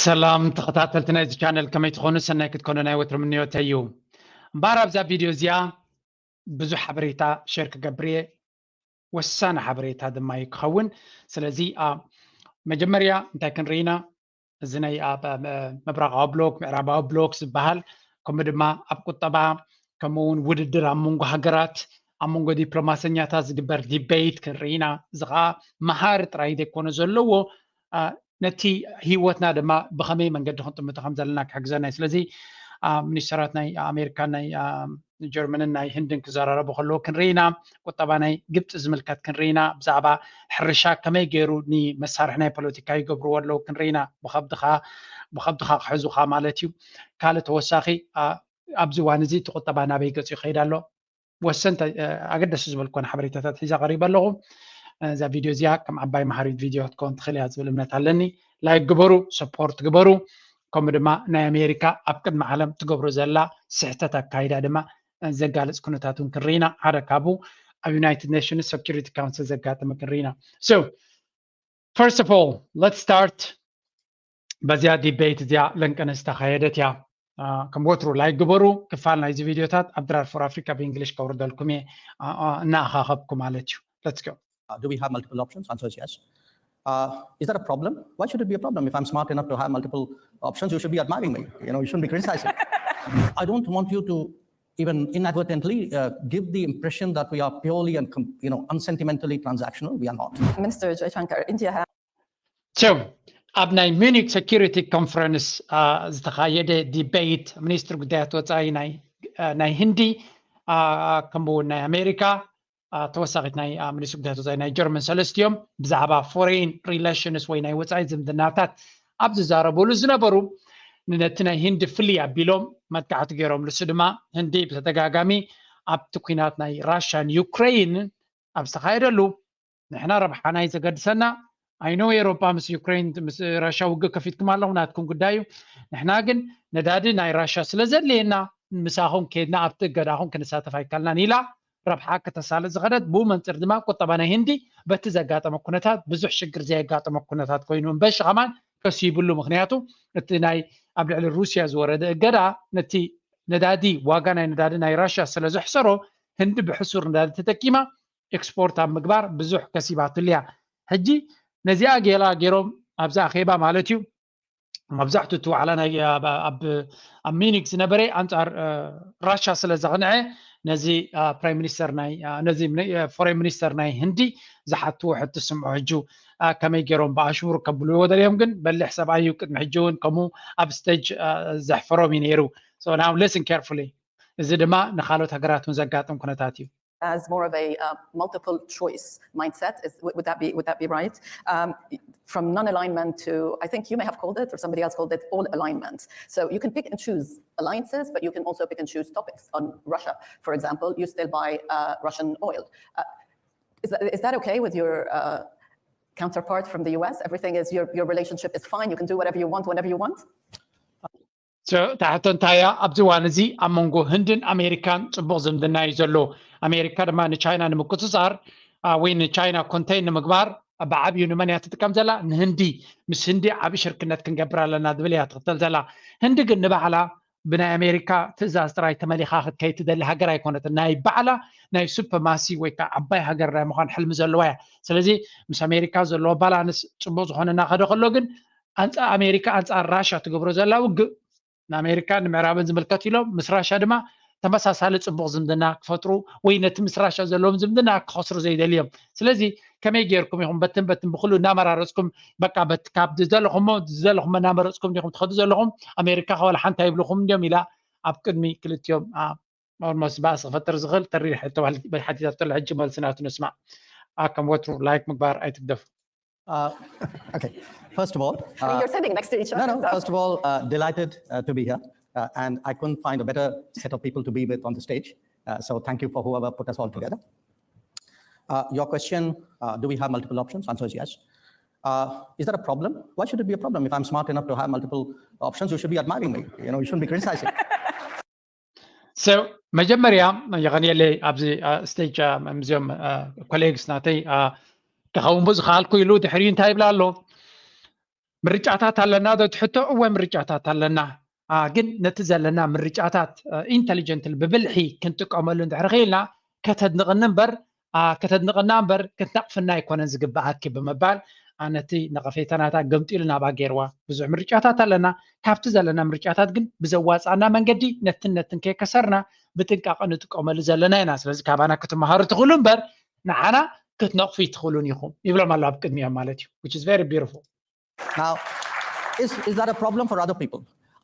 ሰላም ተኸታተልቲ ናይዚ ቻነል፣ ከመይ ትኾኑ? ሰናይ ክትኮኑ ናይ ወትሩ ምንዮተይ እዩ። እምበኣር ኣብዛ ቪድዮ እዚኣ ብዙሕ ሓበሬታ ሸር ክገብር እየ። ወሳኒ ሓበሬታ ድማ እዩ ክኸውን። ስለዚ መጀመርያ እንታይ ክንርኢ ኢና? እዚ ናይ ኣብ ምብራቓዊ ብሎክ፣ ምዕራባዊ ብሎክ ዝበሃል፣ ከምኡ ድማ ኣብ ቁጠባ፣ ከምኡ እውን ውድድር ኣብ መንጎ ሃገራት፣ ኣብ መንጎ ዲፕሎማሰኛታት ዝግበር ዲቤት ክንርኢ ኢና። እዚ ከዓ መሃሪ ጥራይ ዘይኮነ ዘለዎ፣ ነቲ ህይወትና ድማ ብኸመይ መንገዲ ክንጥምቶ ከም ዘለና ክሕግዘና እዩ። ስለዚ ሚኒስተራት ናይ ኣሜሪካን ናይ ጀርመንን ናይ ህንድን ክዘራረቡ ከለዉ ክንርኢ ኢና። ቁጠባ ናይ ግብፂ ዝምልከት ክንርኢ ኢና። ብዛዕባ ሕርሻ ከመይ ገይሩ ንመሳርሒ ናይ ፖለቲካ ይገብርዎ ኣለዉ ክንርኢ ኢና። ብኸብድኻ ብኸብድኻ ክሕዙኻ ማለት እዩ። ካልእ ተወሳኺ ኣብዚ እዋን እዚ እቲ ቁጠባ ናበይ ገፂ ይኸይድ ኣሎ? ወሰንቲ ኣገደስቲ ዝበልኮን ሓበሬታታት ሒዛ ቀሪበ ኣለኹ። እዛ ቪድዮ እዚኣ ከም ዓባይ መሃሪት ቪድዮ ክትከውን ትኽእል እያ ዝብል እምነት ኣለኒ። ላይክ ግበሩ፣ ሰፖርት ግበሩ። ከምኡ ድማ ናይ ኣሜሪካ ኣብ ቅድሚ ዓለም ትገብሮ ዘላ ስሕተት ኣካይዳ ድማ ዘጋልፅ ኩነታት እውን ክንርኢና። ሓደ ካብኡ ኣብ ዩናይትድ ኔሽንስ ሰኪሪቲ ካውንስል ዘጋጠመ ክንርኢና። So first of all, let's start በዚኣ ዲቤት እዚኣ ለንቀነ ዝተኻየደት እያ። ከም ወትሩ ላይክ ግበሩ። ክፋል ናይዚ ቪድዮታት ኣብ ድራር ፎር ኣፍሪካ ብእንግሊሽ ከውርደልኩም እየ፣ እናኣኻኸብኩ ማለት እዩ። Let's go. Uh, do we have multiple options? Answer is yes. Uh, is that a problem? Why should it be a problem if I'm smart enough to have multiple options? You should be admiring me. You know, you shouldn't be criticizing. I don't want you to even inadvertently uh, give the impression that we are purely and you know unsentimentally transactional. We are not. Minister Jaishankar, India has So, ኣብ ናይ ሚኒክ ሴኪሪቲ ኮንፈረንስ ዝተኻየደ ዲቤት ሚኒስትር ጉዳያት ወፃኢ ናይ ህንዲ ከምኡ እውን ናይ ኣሜሪካ ተወሳኺት ናይ ሚኒስትር ጉዳያት ወፃኢ ናይ ጀርመን ሰለስቲኦም ብዛዕባ ፎሬን ሪሌሽንስ ወይ ናይ ወፃኢ ዝምድናታት ኣብ ዝዛረበሉ ዝነበሩ ነቲ ናይ ህንዲ ፍልይ ኣቢሎም መጥቃዕቲ ገይሮም። ንሱ ድማ ህንዲ ብተደጋጋሚ ኣብቲ ኩናት ናይ ራሽያን ዩክሬይን ኣብ ዝተኻየደሉ ንሕና ረብሓና እዩ ዘገድሰና። ኣይኖ ኤሮጳ ምስ ዩክሬን ምስ ራሻ ውግእ ከፊትኩም ኣለኹም ናትኩም ጉዳይ እዩ። ንሕና ግን ነዳዲ ናይ ራሻ ስለ ዘድልየና ምሳኹም ኬድና ኣብቲ እገዳኹም ክንሳተፍ ኣይከልናን ኢላ ረብሓ ከተሳልጥ ዝኸደት። ብኡ መንፅር ድማ ቁጠባ ናይ ህንዲ በቲ ዘጋጠመ ኩነታት ብዙሕ ሽግር ዘየጋጠመ ኩነታት ኮይኑ እምበሺ ከማን ከሲብሉ። ምክንያቱ እቲ ናይ ኣብ ልዕሊ ሩስያ ዝወረደ እገዳ ነቲ ነዳዲ ዋጋ ናይ ነዳዲ ናይ ራሻ ስለ ዘሕሰሮ ህንዲ ብሕሱር ነዳዲ ተጠቂማ ኤክስፖርት ኣብ ምግባር ብዙሕ ከሲባትሉ እያ። ሕጂ ነዚኣ ጌላ ገይሮም ኣብዚ ኣኼባ ማለት እዩ መብዛሕቱ እቲ ዋዕላ ናይ ኣብ ሚኒክ ዝነበረ ኣንፃር ራሻ ስለ ዘቕንዐ ነዚ ፕራይም ሚኒስተር ናይ ነዚ ፎሬን ሚኒስተር ናይ ህንዲ ዝሓትዎ ሕቶ ስምዑ። ሕጂ ከመይ ገይሮም ብኣሽሙር ከብልዎ ደልዮም ግን በሊሕ ሰብኣይ እዩ። ቅድሚ ሕጂ እውን ከምኡ ኣብ ስቴጅ ዘሕፈሮም እዩ ነይሩ። So now listen carefully. እዚ ድማ ንካልኦት ሃገራት እውን ዘጋጥም ኩነታት እዩ። As more of a uh, multiple choice mindset. Is, would that be would that be right? Um, from non-alignment to, I think you may have called it, or somebody else called it, all alignment. So you can pick and choose alliances, but you can also pick and choose topics on Russia. For example, you still buy uh, Russian oil. Uh, is, that, is that okay with your uh, counterpart from the U S? Everything is your, your relationship is fine. You can do whatever you want whenever you want. እታ ሕቶ እንታይ እያ? ኣብዚ እዋን እዚ ኣብ መንጎ ህንድን ኣሜሪካን ፅቡቕ ዝምድና እዩ ዘሎ። ኣሜሪካ ድማ ንቻይና ንምቁፅፃር ወይ ንቻይና ኮንቴን ንምግባር ብዓብዩ ንመን እያ ትጥቀም ዘላ? ንህንዲ። ምስ ህንዲ ዓብዪ ሽርክነት ክንገብር ኣለና ዝብል እያ ትኽተል ዘላ። ህንዲ ግን ንባዕላ ብናይ ኣሜሪካ ትእዛዝ ጥራይ ተመሊኻ ክትከይድ ትደሊ ሃገር ኣይኮነትን። ናይ ባዕላ ናይ ሱፐማሲ ወይ ከዓ ዓባይ ሃገር ናይ ምዃን ሕልሚ ዘለዋ እያ። ስለዚ ምስ ኣሜሪካ ዘለዎ ባላንስ ፅቡቕ ዝኾነ እናኸደ ከሎ ግን ኣንፃር ኣሜሪካ ኣንፃር ራሻ ትገብሮ ዘላ ውግእ ንኣሜሪካ ንምዕራብን ዝምልከት ኢሎም ምስ ራሻ ድማ ተመሳሳሊ ፅቡቕ ዝምድና ክፈጥሩ ወይ ነቲ ምስ ራሻ ዘለዎም ዝምድና ክኸስሩ ዘይደልዮም። ስለዚ ከመይ ጌርኩም ኢኹም በትን በትን ብኩሉ እናመራረፅኩም በቃ በቲ ካብ ዝደለኹሞ ዝደለኹም እናመረፅኩም ዲኹም ትኸዱ ዘለኹም ኣሜሪካ ከወላ ሓንቲ ኣይብልኹም እንዲዮም ኢላ ኣብ ቅድሚ ክልቲኦም ኦልሞስት ባእሲ ክፈጥር ዝኽእል ተሪር ሕቶ ሓቲታቶ ሕጂ መልሲ ናቱ ንስማዕ። ከም ወትሩ ላይክ ምግባር ኣይትግደፉ። Uh, okay. First of all, uh, you're sitting next to each no, other. No, so. First of all, uh, delighted uh, to be here, uh, and I couldn't find a better set of people to be with on the stage. Uh, so thank you for whoever put us all together. Uh, your question: uh, Do we have multiple options? Answer is yes. Uh, is that a problem? Why should it be a problem? If I'm smart enough to have multiple options, you should be admiring me. You know, you shouldn't be criticizing. So መጀመርያ የቐንየለይ ኣብዚ ስቴጅ ምስዚኦም ኮሌግስ ናተይ ክኸውን ብዝኸኣልኩ ኢሉ ድሕሪኡ እንታይ ይብላ ኣሎ? ምርጫታት ኣለና ዶ ትሕቶ? እወ፣ ምርጫታት ኣለና። ግን ነቲ ዘለና ምርጫታት ኢንተሊጀንትሊ፣ ብብልሒ ክንጥቀመሉ እንድሕር ክኢልና፣ ከተድንቕኒ እምበር ከተድንቕና እምበር ክትነቕፍና ኣይኮነን ዝግብኣኪ ብምባል ነቲ ነቐፌታናታ ገምጢሉ ናብኣ ገይርዋ። ብዙሕ ምርጫታት ኣለና። ካብቲ ዘለና ምርጫታት ግን ብዘዋፅኣና መንገዲ ነትን ነትን ከይከሰርና ብጥንቃቐ ንጥቀመሉ ዘለና ኢና። ስለዚ ካባና ክትመሃሩ ትኽእሉ እምበር ንዓና ክትነቕፉ ይትኽእሉን ኢኹም ይብሎም ኣሎ ኣብ ቅድሚኦም ማለት እዩ። Which is very beautiful. Now, is, is that a problem for other people?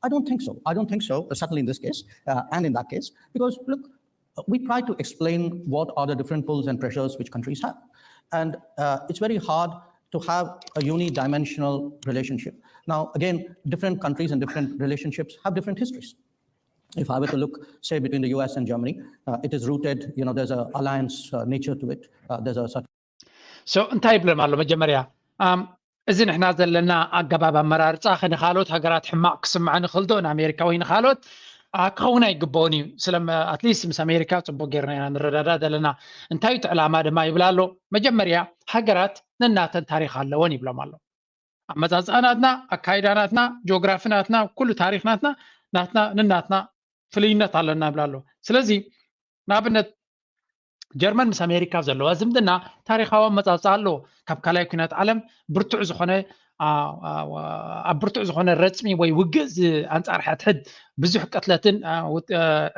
I don't think so. I don't think so, certainly in this case uh, and in that case, because look, we try to explain what are the different pulls and pressures which countries have. And uh, it's very hard to have a unidimensional relationship. Now, again, different countries and different relationships have different histories. If I were to look, say, between the U S and Germany, uh, it is rooted, you know, there's a alliance uh, nature to it. Uh, there's a certain So እንታይ ይብሎም ኣሎ? መጀመርያ፣ ኣም፣ እዚ ንሕና ዘለና ኣገባብ ኣመራርፃ ንኻልኦት ሃገራት ሕማቕ ክስምዐ ንኽእል ዶ? ንኣሜሪካ ወይ ንኻልኦት? ኣ፣ ክኸውን ኣይግበኦን እዩ። ስለ ኣትሊስት ምስ ኣሜሪካ ፅቡቅ ጌርና ኢና ንረዳዳ ዘለና። እንታይ እቲ ዕላማ ድማ ይብል ኣሎ? መጀመርያ ሃገራት ነናተን ታሪክ ኣለወን ይብሎም ኣሎ። ኣመፃፅኣ ናትና፣ ኣካይዳ ናትና፣ ጂኦግራፊ ናትና፣ ኩሉ ታሪክ ናትና፣ ናትና ንናትና ፍልይነት ኣለና ይብል ኣሎ። ስለዚ ንኣብነት ጀርመን ምስ ኣሜሪካ ዘለዋ ዝምድና ታሪካዊ ኣመፃፅኣ ኣለዎ። ካብ ካልኣይ ኩናት ዓለም ብርቱዕ ዝኾነ፣ ኣብ ብርቱዕ ዝኾነ ረፅሚ ወይ ውግእ ኣንፃር ሕድሕድ ብዙሕ ቅትለትን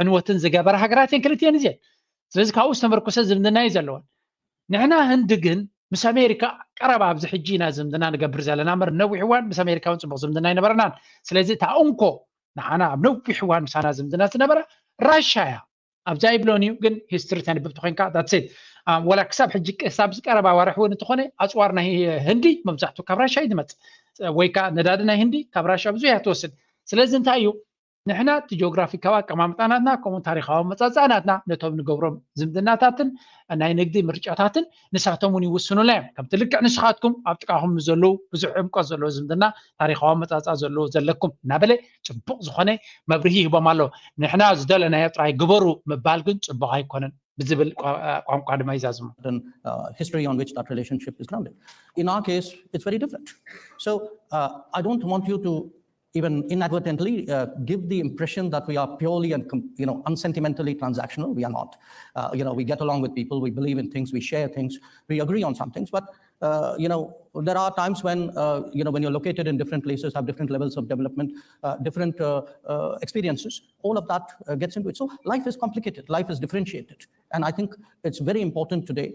ዕንወትን ዝገበረ ሃገራት እየን ክልቲኤን እዚአን። ስለዚ ካብኡ ዝተመርኮሰ ዝምድና እዩ ዘለወን። ንሕና ህንዲ ግን ምስ ኣሜሪካ ቀረባ ኣብዚ ሕጂ ኢና ዝምድና ንገብር ዘለና እምበር ነዊሕ እዋን ምስ ኣሜሪካ እውን ፅቡቅ ዝምድና ኣይነበረናን። ስለዚ እታ እንኮ ንዓና ኣብ ነዊሕ እዋን ምሳና ዝምድና ዝነበራ ራሻ እያ። ኣብዛ ይብሎን እዩ ግን ሂስትሪ ተንብብ ተኮይንካ that's it። ወላ ክሳብ ሕጂ ክሳብ ዝቀረባ ዋርሕ እውን እንተኾነ ኣፅዋር ናይ ህንዲ መብዛሕትኡ ካብ ራሻ እዩ ዝመፅእ ወይ ከዓ ነዳዲ ናይ ህንዲ ካብ ራሻ ብዙሕ እያ ትወስድ። ስለዚ እንታይ እዩ ንሕና እቲ ጂኦግራፊካዊ ኣቀማምጣ ናትና ከምኡ ታሪካዊ ኣመፃፅኣ ናትና ነቶም ንገብሮም ዝምድናታትን ናይ ንግዲ ምርጫታትን ንሳቶም እውን ይውስኑና እዮም። ከምቲ ልክዕ ንስኻትኩም ኣብ ጥቃኹም ዘለዉ ብዙሕ ዕምቆት ዘለዎ ዝምድና ታሪካዊ ኣመፃፅኣ ዘለዎ ዘለኩም እናበለ ፅቡቅ ዝኾነ መብርሂ ይህቦም ኣሎ። ንሕና ዝደለናዮ ጥራይ ግበሩ ምባል ግን ፅቡቅ ኣይኮነን ብዝብል ቋንቋ ድማ ይዛዝሙ። History on which that relationship is grounded. In our case, it's very different. So uh, I don't want you to even inadvertently uh, give the impression that we are purely and you know unsentimentally transactional. We are not. Uh, you know, we get along with people, we believe in things, we share things, we agree on some things, but uh, you know, there are times when uh, you know when you're located in different places, have different levels of development, uh, different uh, uh, experiences. All of that uh, gets into it. So life is complicated. Life is differentiated, and I think it's very important today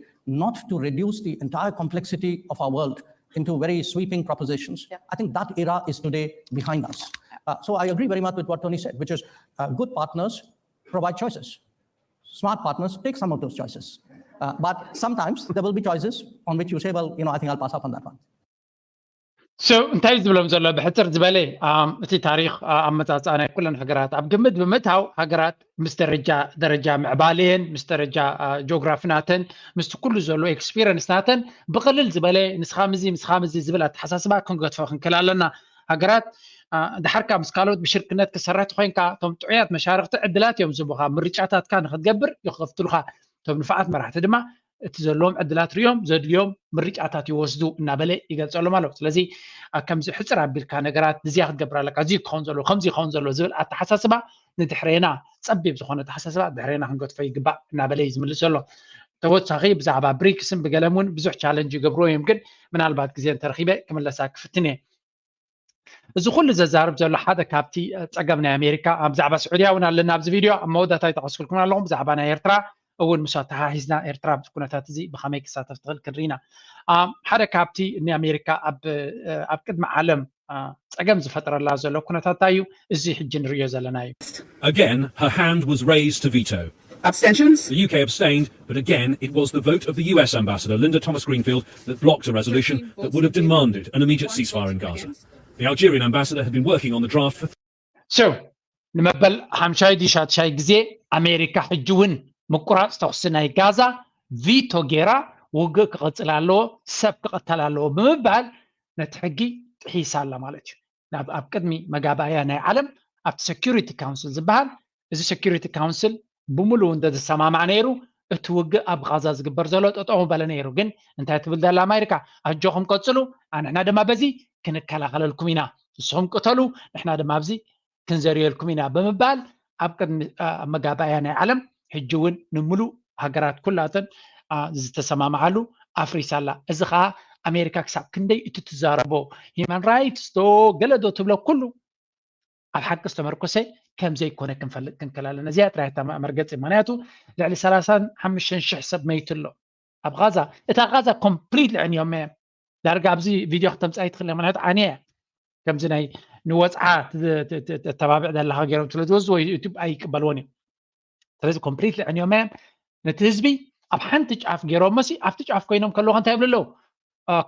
not to reduce the entire complexity of our world into very sweeping propositions. Yeah. I think that era is today behind us. Uh, so I agree very much with what Tony said, which is uh, good partners provide choices. Smart partners take some of those choices. Uh, but sometimes there will be choices on which you say, well, you know, I think I'll pass up on that one. So እንታይ ዝብሎም ዘሎ ብሕፅር ዝበለ እቲ ታሪክ ኣመፃፅኣ ናይ ኩለን ሃገራት ኣብ ግምት ብምእታው ሃገራት ምስ ደረጃ ደረጃ ምዕባሌን ምስ ደረጃ ጂኦግራፊ ናተን ምስቲ ኩሉ ዘሎ ኤክስፒሪንስ ናተን ብቅልል ዝበለ ንስኻ ምዚ ንስኻ ምዚ ዝብል ኣተሓሳስባ ክንገድፎ ክንክል ኣለና። ሃገራት ድሓርካ ምስ ካልኦት ብሽርክነት ክሰርሕ ተኮይንካ እቶም ጥዑያት መሻርክቲ ዕድላት እዮም ዝቡካ ምርጫታትካ ንክትገብር ይኸፍትሉካ። እቶም ንፋዓት መራሕቲ ድማ እቲ ዘለዎም ዕድላት ሪኦም ዘድልዮም ምርጫታት ይወስዱ እናበለ ይገልፀሎም ኣሎ። ስለዚ ከምዚ ሕፅር ኣቢልካ ነገራት ንዚያ ክትገብር ኣለካ፣ እዚ ክኸውን ዘለዎ ከምዚ ይኸውን ዘለዎ ዝብል ኣተሓሳስባ ንድሕሬና ፀቢብ ዝኾነ ኣተሓሳስባ ድሕሬና ክንገድፎ ይግባእ እናበለ እዩ ዝምልስ ዘሎ። ተወሳኺ ብዛዕባ ብሪክስን ብገለም እውን ብዙሕ ቻለንጅ ይገብርዎ እዮም፣ ግን ምናልባት ግዜ እንተረኺበ ክምለሳ ክፍትን እየ። እዚ ኩሉ ዘዛርብ ዘሎ ሓደ ካብቲ ፀገም ናይ ኣሜሪካ ኣብ ብዛዕባ ስዑድያ እውን ኣለና ኣብዚ ቪድዮ ኣብ መወዳእታ ይጠቀስኩልኩም ኣለኹም ብዛዕባ ናይ ኤርትራ እውን ምስ ኣተሓሒዝና ኤርትራ ኣብዚ ኩነታት እዚ ብኸመይ ክሳተፍ ትኽእል ክንርኢ ኢና። ሓደ ካብቲ ናይ ኣሜሪካ ኣብ ቅድሚ ዓለም ፀገም ዝፈጥረላ ዘሎ ኩነታት እንታይ እዩ? እዚ ሕጂ ንርእዮ ዘለና እዩ። Again, her hand was raised to veto. Abstentions? The U K abstained, but again, it was the vote of the U S ambassador, Linda Thomas Greenfield, that blocked a resolution that would have demanded an immediate ceasefire in Gaza. The Algerian ambassador had been working on the draft for So ንመበል ሓምሻይ ድዩ ሻትሻይ ግዜ ኣሜሪካ ሕጂ እውን ምቁራፅ ተኩሲ ናይ ጋዛ ቪቶ ጌራ ውግእ ክቕፅል ኣለዎ፣ ሰብ ክቕተል ኣለዎ ብምባል ነቲ ሕጊ ጥሒሳ ኣላ ማለት እዩ። ናብ ኣብ ቅድሚ መጋባእያ ናይ ዓለም ኣብቲ ሴኩሪቲ ካውንስል ዝበሃል እዚ ሴኩሪቲ ካውንስል ብምሉኡ እንተ ዝሰማማዕ ነይሩ እቲ ውግእ ኣብ ቃዛ ዝግበር ዘሎ ጠጠው በለ ነይሩ። ግን እንታይ ትብል ዘላ ኣሜሪካ ኣጆኹም ቀፅሉ፣ ኣንሕና ድማ በዚ ክንከላኸለልኩም ኢና፣ ንስኹም ቅተሉ፣ ንሕና ድማ ኣብዚ ክንዘርየልኩም ኢና ብምባል ኣብ ቅድሚ መጋባእያ ናይ ዓለም ሕጂ እውን ንምሉእ ሃገራት ኩላተን ዝተሰማምዓሉ ኣፍሪሳ ኣላ። እዚ ከዓ ኣሜሪካ ክሳብ ክንደይ እቲ ትዛረቦ ሂማን ራይትስ ዶ ገለ ዶ ትብሎ ኩሉ ኣብ ሓቂ ዝተመርኮሰ ከም ዘይኮነ ክንፈልጥ ክንክእል ኣለና። እዚኣ ጥራይ እታ መርገፂ፣ ምክንያቱ ልዕሊ ሰላሳን ሓሙሽተን ሽሕ ሰብ መይቱ ኣሎ ኣብ ቃዛ። እታ ቃዛ ኮምፕሊት ልዕንዮም እዮም። ዳርጋ ኣብዚ ቪድዮ ክተምፃእ ትኽእል እያ፣ ምክንያቱ ዓንያ እያ። ከምዚ ናይ ንወፅዓ ተተባብዕ ዘለካ ገይሮም ስለ ዝወስዱ ወይ ዩቱብ ኣይቅበልዎን እዮም። ስለዚ ኮምፕሊት ልዕንዮም እዮም። ነቲ ህዝቢ ኣብ ሓንቲ ጫፍ ገይሮም መሲ ኣብቲ ጫፍ ኮይኖም ከለኹ እንታይ ይብሉ ኣለዉ?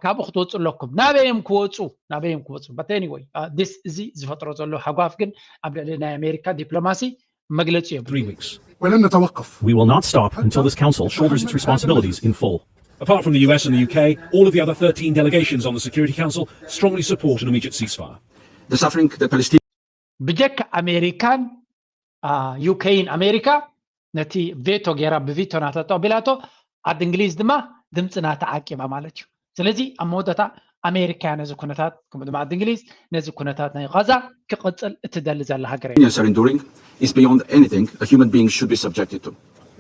ካብኡ ክትወፁ ኣለኩም። ናበይ እዮም ክወፁ? ናበይ እዮም ክወፁ? But anyway, this እዚ ዝፈጥሮ ዘሎ ሃጓፍ ግን ኣብ ልዕሊ ናይ ኣሜሪካ ዲፕሎማሲ መግለፂ እዮም። Three weeks. ولن نتوقف. We will not stop until this council shoulders its responsibilities in full. Apart from the U S and the U K, all of the other thirteen delegations on the Security Council strongly support an immediate ceasefire. The suffering the Palestinian ብጀካ ኣሜሪካን ዩኬን ኣሜሪካ ነቲ ቬቶ ገይራ ብቪቶ ናታ ጠቢላቶ ዓዲ እንግሊዝ ድማ ድምፂ ናታ ዓቂባ ማለት እዩ። ስለዚ ኣብ መወዳእታ ኣሜሪካ ነዚ ኩነታት ከምኡ ድማ ዓዲ እንግሊዝ ነዚ ኩነታት ናይ ቃዛ ክቕፅል እትደሊ ዘላ ሃገር እያ። are enduring is beyond anything a human being should be subjected to.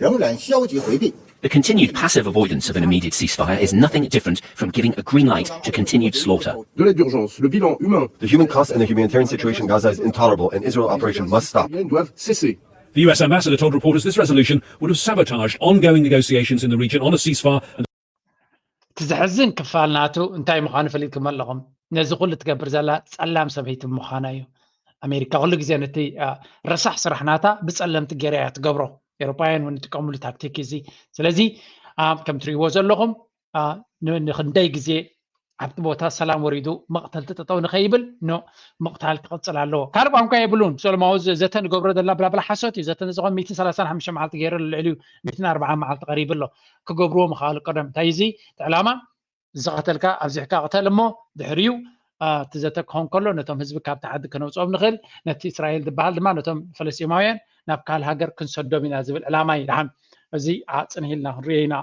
仍然消极回避。 The continued passive avoidance of an immediate ceasefire is nothing different from giving a green light to continued slaughter. De l'aide d'urgence, le bilan humain. The human cost and the humanitarian situation in Gaza is intolerable, and Israel operation must stop. Israéliennes doivent cesser. The U S ambassador told reporters this resolution would have sabotaged ongoing negotiations in the region on a ceasefire and እቲ ዘሕዝን ክፋል ናቱ እንታይ ምዃኑ ፈሊጥኩም ኣለኹም። ነዚ ኩሉ ትገብር ዘላ ጸላም ሰበይቲ ምዃና እዩ። ኣሜሪካ ኩሉ ግዜ ነቲ ረሳሕ ስራሕ ናታ ብጸለምቲ ገይራ እያ ትገብሮ። ኤሮፓውያን እውን ይጥቀምሉ ታክቲክ እዚ። ስለዚ ከም ትሪእዎ ዘለኹም ንክንደይ ግዜ ኣብቲ ቦታ ሰላም ወሪዱ መቕተልቲ ጠጠው ንኸይብል ኖ ምቕታል ክቕፅል ኣለዎ። ካልእ ቋንቋ የብሉን። ሰለማዊ ዘተ ንገብሮ ዘለና ብላብላ ሓሶት እዩ። ዘተ ንዝኾን ሚእትን ሰላሳን ሓሙሽተ መዓልቲ ገይሩ ልዕሊኡ ሚእትን ኣርባዓን መዓልቲ ቀሪቡ ኣሎ። ክገብርዎ ምኽኣሉ ቀደም እንታይ እዚ ዕላማ ዝቐተልካ ኣብዚሕካ ቅተል እሞ ድሕሪኡ እቲ ዘተ ክኾን ከሎ ነቶም ህዝቢ ካብቲ ዓዲ ከነውፅኦም ንኽእል፣ ነቲ እስራኤል ዝበሃል ድማ ነቶም ፈለስጢማውያን ናብ ካልእ ሃገር ክንሰዶም ኢና ዝብል ዕላማ እዩ። ደሓን እዚ ኣፅንሂልና ክንሪኦ ኢና።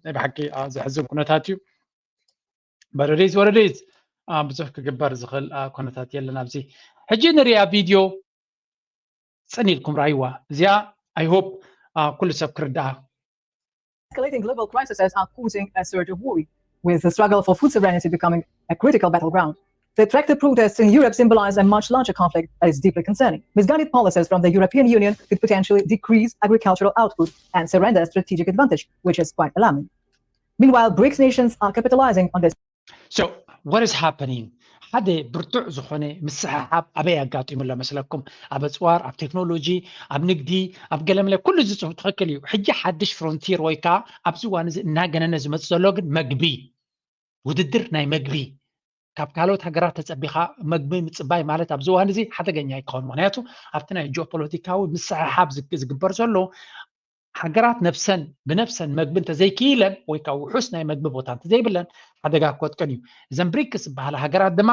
ናይ ብሓቂ ዘሕዝን ኩነታት እዩ። በረዴዝ ወረዴዝ ብዙሕ ክግበር ዝኽእል ኩነታት የለን። ኣብዚ ሕጂ ንሪኣ ቪድዮ ፅን ኢልኩም ራይዋ እዚኣ I hope ኩሉ ሰብ ክርድኣ። Escalating global crises are causing a surge of worry, with the struggle for food sovereignty becoming a critical battleground. The tractor protests in Europe symbolize a much larger conflict that is deeply concerning. Misguided policies from the European Union could potentially decrease agricultural output and surrender strategic advantage, which is quite alarming. Meanwhile, BRICS nations are capitalizing on this. So what is happening? ሓደ ብርቱዕ ዝኾነ ምስሕሓብ ኣበይ ኣጋጢሙ ኣሎ መስለኩም? ኣብ ኣፅዋር፣ ኣብ ቴክኖሎጂ፣ ኣብ ንግዲ፣ ኣብ ገለመለ ኩሉ ዝፅቡ ትኽክል እዩ። ሕጂ ሓድሽ ፍሮንቲር ወይ ከዓ ኣብዚ እዋን እዚ እናገነነ ዝመፅእ ዘሎ ግን መግቢ፣ ውድድር ናይ መግቢ። ካብ ካልኦት ሃገራት ተፀቢኻ መግቢ ምፅባይ ማለት ኣብዚ እዋን እዚ ሓደገኛ ይኸውን። ምክንያቱ ኣብቲ ናይ ጂኦፖለቲካዊ ምስሕሓብ ዝግበር ዘሎ ሃገራት ነብሰን ብነብሰን መግቢ እንተዘይክኢለን ወይ ከዓ ውሑስ ናይ መግቢ ቦታ እንተዘይብለን ሓደጋ ክወጥቀን እዩ። እዘን ብሪክስ ዝበሃላ ሃገራት ድማ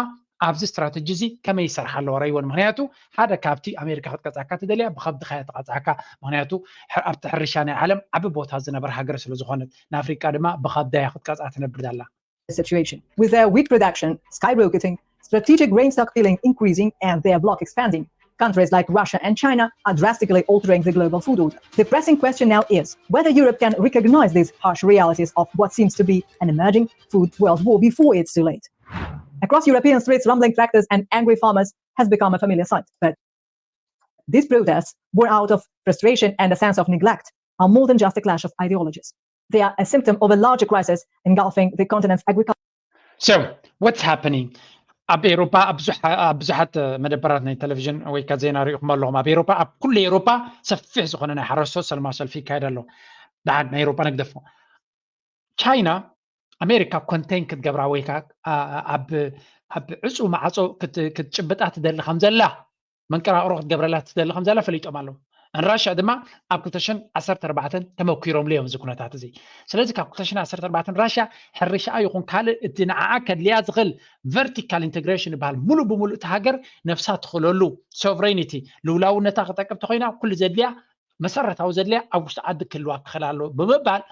ኣብዚ ስትራተጂ እዚ ከመይ ይሰርሓ ኣለዋ ረይወን። ምክንያቱ ሓደ ካብቲ ኣሜሪካ ክትቀፅዓካ ትደልያ ብከብድካ እያ ትቐፅዓካ። ምክንያቱ ኣብቲ ሕርሻ ናይ ዓለም ዓቢ ቦታ ዝነበረ ሃገር ስለዝኾነት ንኣፍሪቃ ድማ ብከብዳ እያ ክትቀፅዓ ትነብር ዘላ። Situation with their wheat production skyrocketing, strategic grain stockpiling increasing, and their bloc expanding. Countries like Russia and China are drastically altering the global food order. The pressing question now is whether Europe can recognize these harsh realities of what seems to be an emerging food world war before it's too late. Across European streets, rumbling tractors and angry farmers has become a familiar sight. But these protests, born out of frustration and a sense of neglect, are more than just a clash of ideologies. They are a symptom of a larger crisis engulfing the continent's agriculture. So what's happening? ኣብ ኤሮፓ ኣብ ብዙሓት መደበራት ናይ ቴሌቪዥን ወይ ካ ዜና ሪኢኹም ኣለኹም። ኣብ ኤሮፓ ኣብ ኩሉ ኤሮፓ ሰፊሕ ዝኾነ ናይ ሓረስቶት ሰላማዊ ሰልፊ ይካየድ ኣሎ። ደሓን ናይ ኤሮፓ ንግደፎ። ቻይና ኣሜሪካ ኮንቴን ክትገብራ ወይ ካ ኣብ ዕፁ ማዕፆ ክትጭብጣ ትደሊ ከም ዘላ መንቀራቕሮ ክትገብረላ ትደሊ ከም ዘላ ፈሊጦም ኣለዉ። ንራሽያ ድማ ኣብ ክልተ ሽሕን ዓሰርተ ኣርባዕተን ተመኪሮምሉ እዮም እዚ ኩነታት እዚ። ስለዚ ካብ ክልተ ሽሕን ዓሰርተ ኣርባዕተን ራሽያ ሕርሻኣ ይኹን ካልእ እቲ ንዓኣ ከድልያ ዝኽእል ቨርቲካል ኢንተግሬሽን ይበሃል፣ ሙሉእ ብሙሉእ እቲ ሃገር ነብሳ ትኽእለሉ ሶቨሬኒቲ ልውላውነታ ክጠቅም ተኮይና ኩሉ ዘድልያ መሰረታዊ ዘድልያ ኣብ ውሽጢ ዓዲ ክህልዋ ክኽእል ኣለዎ ብምባል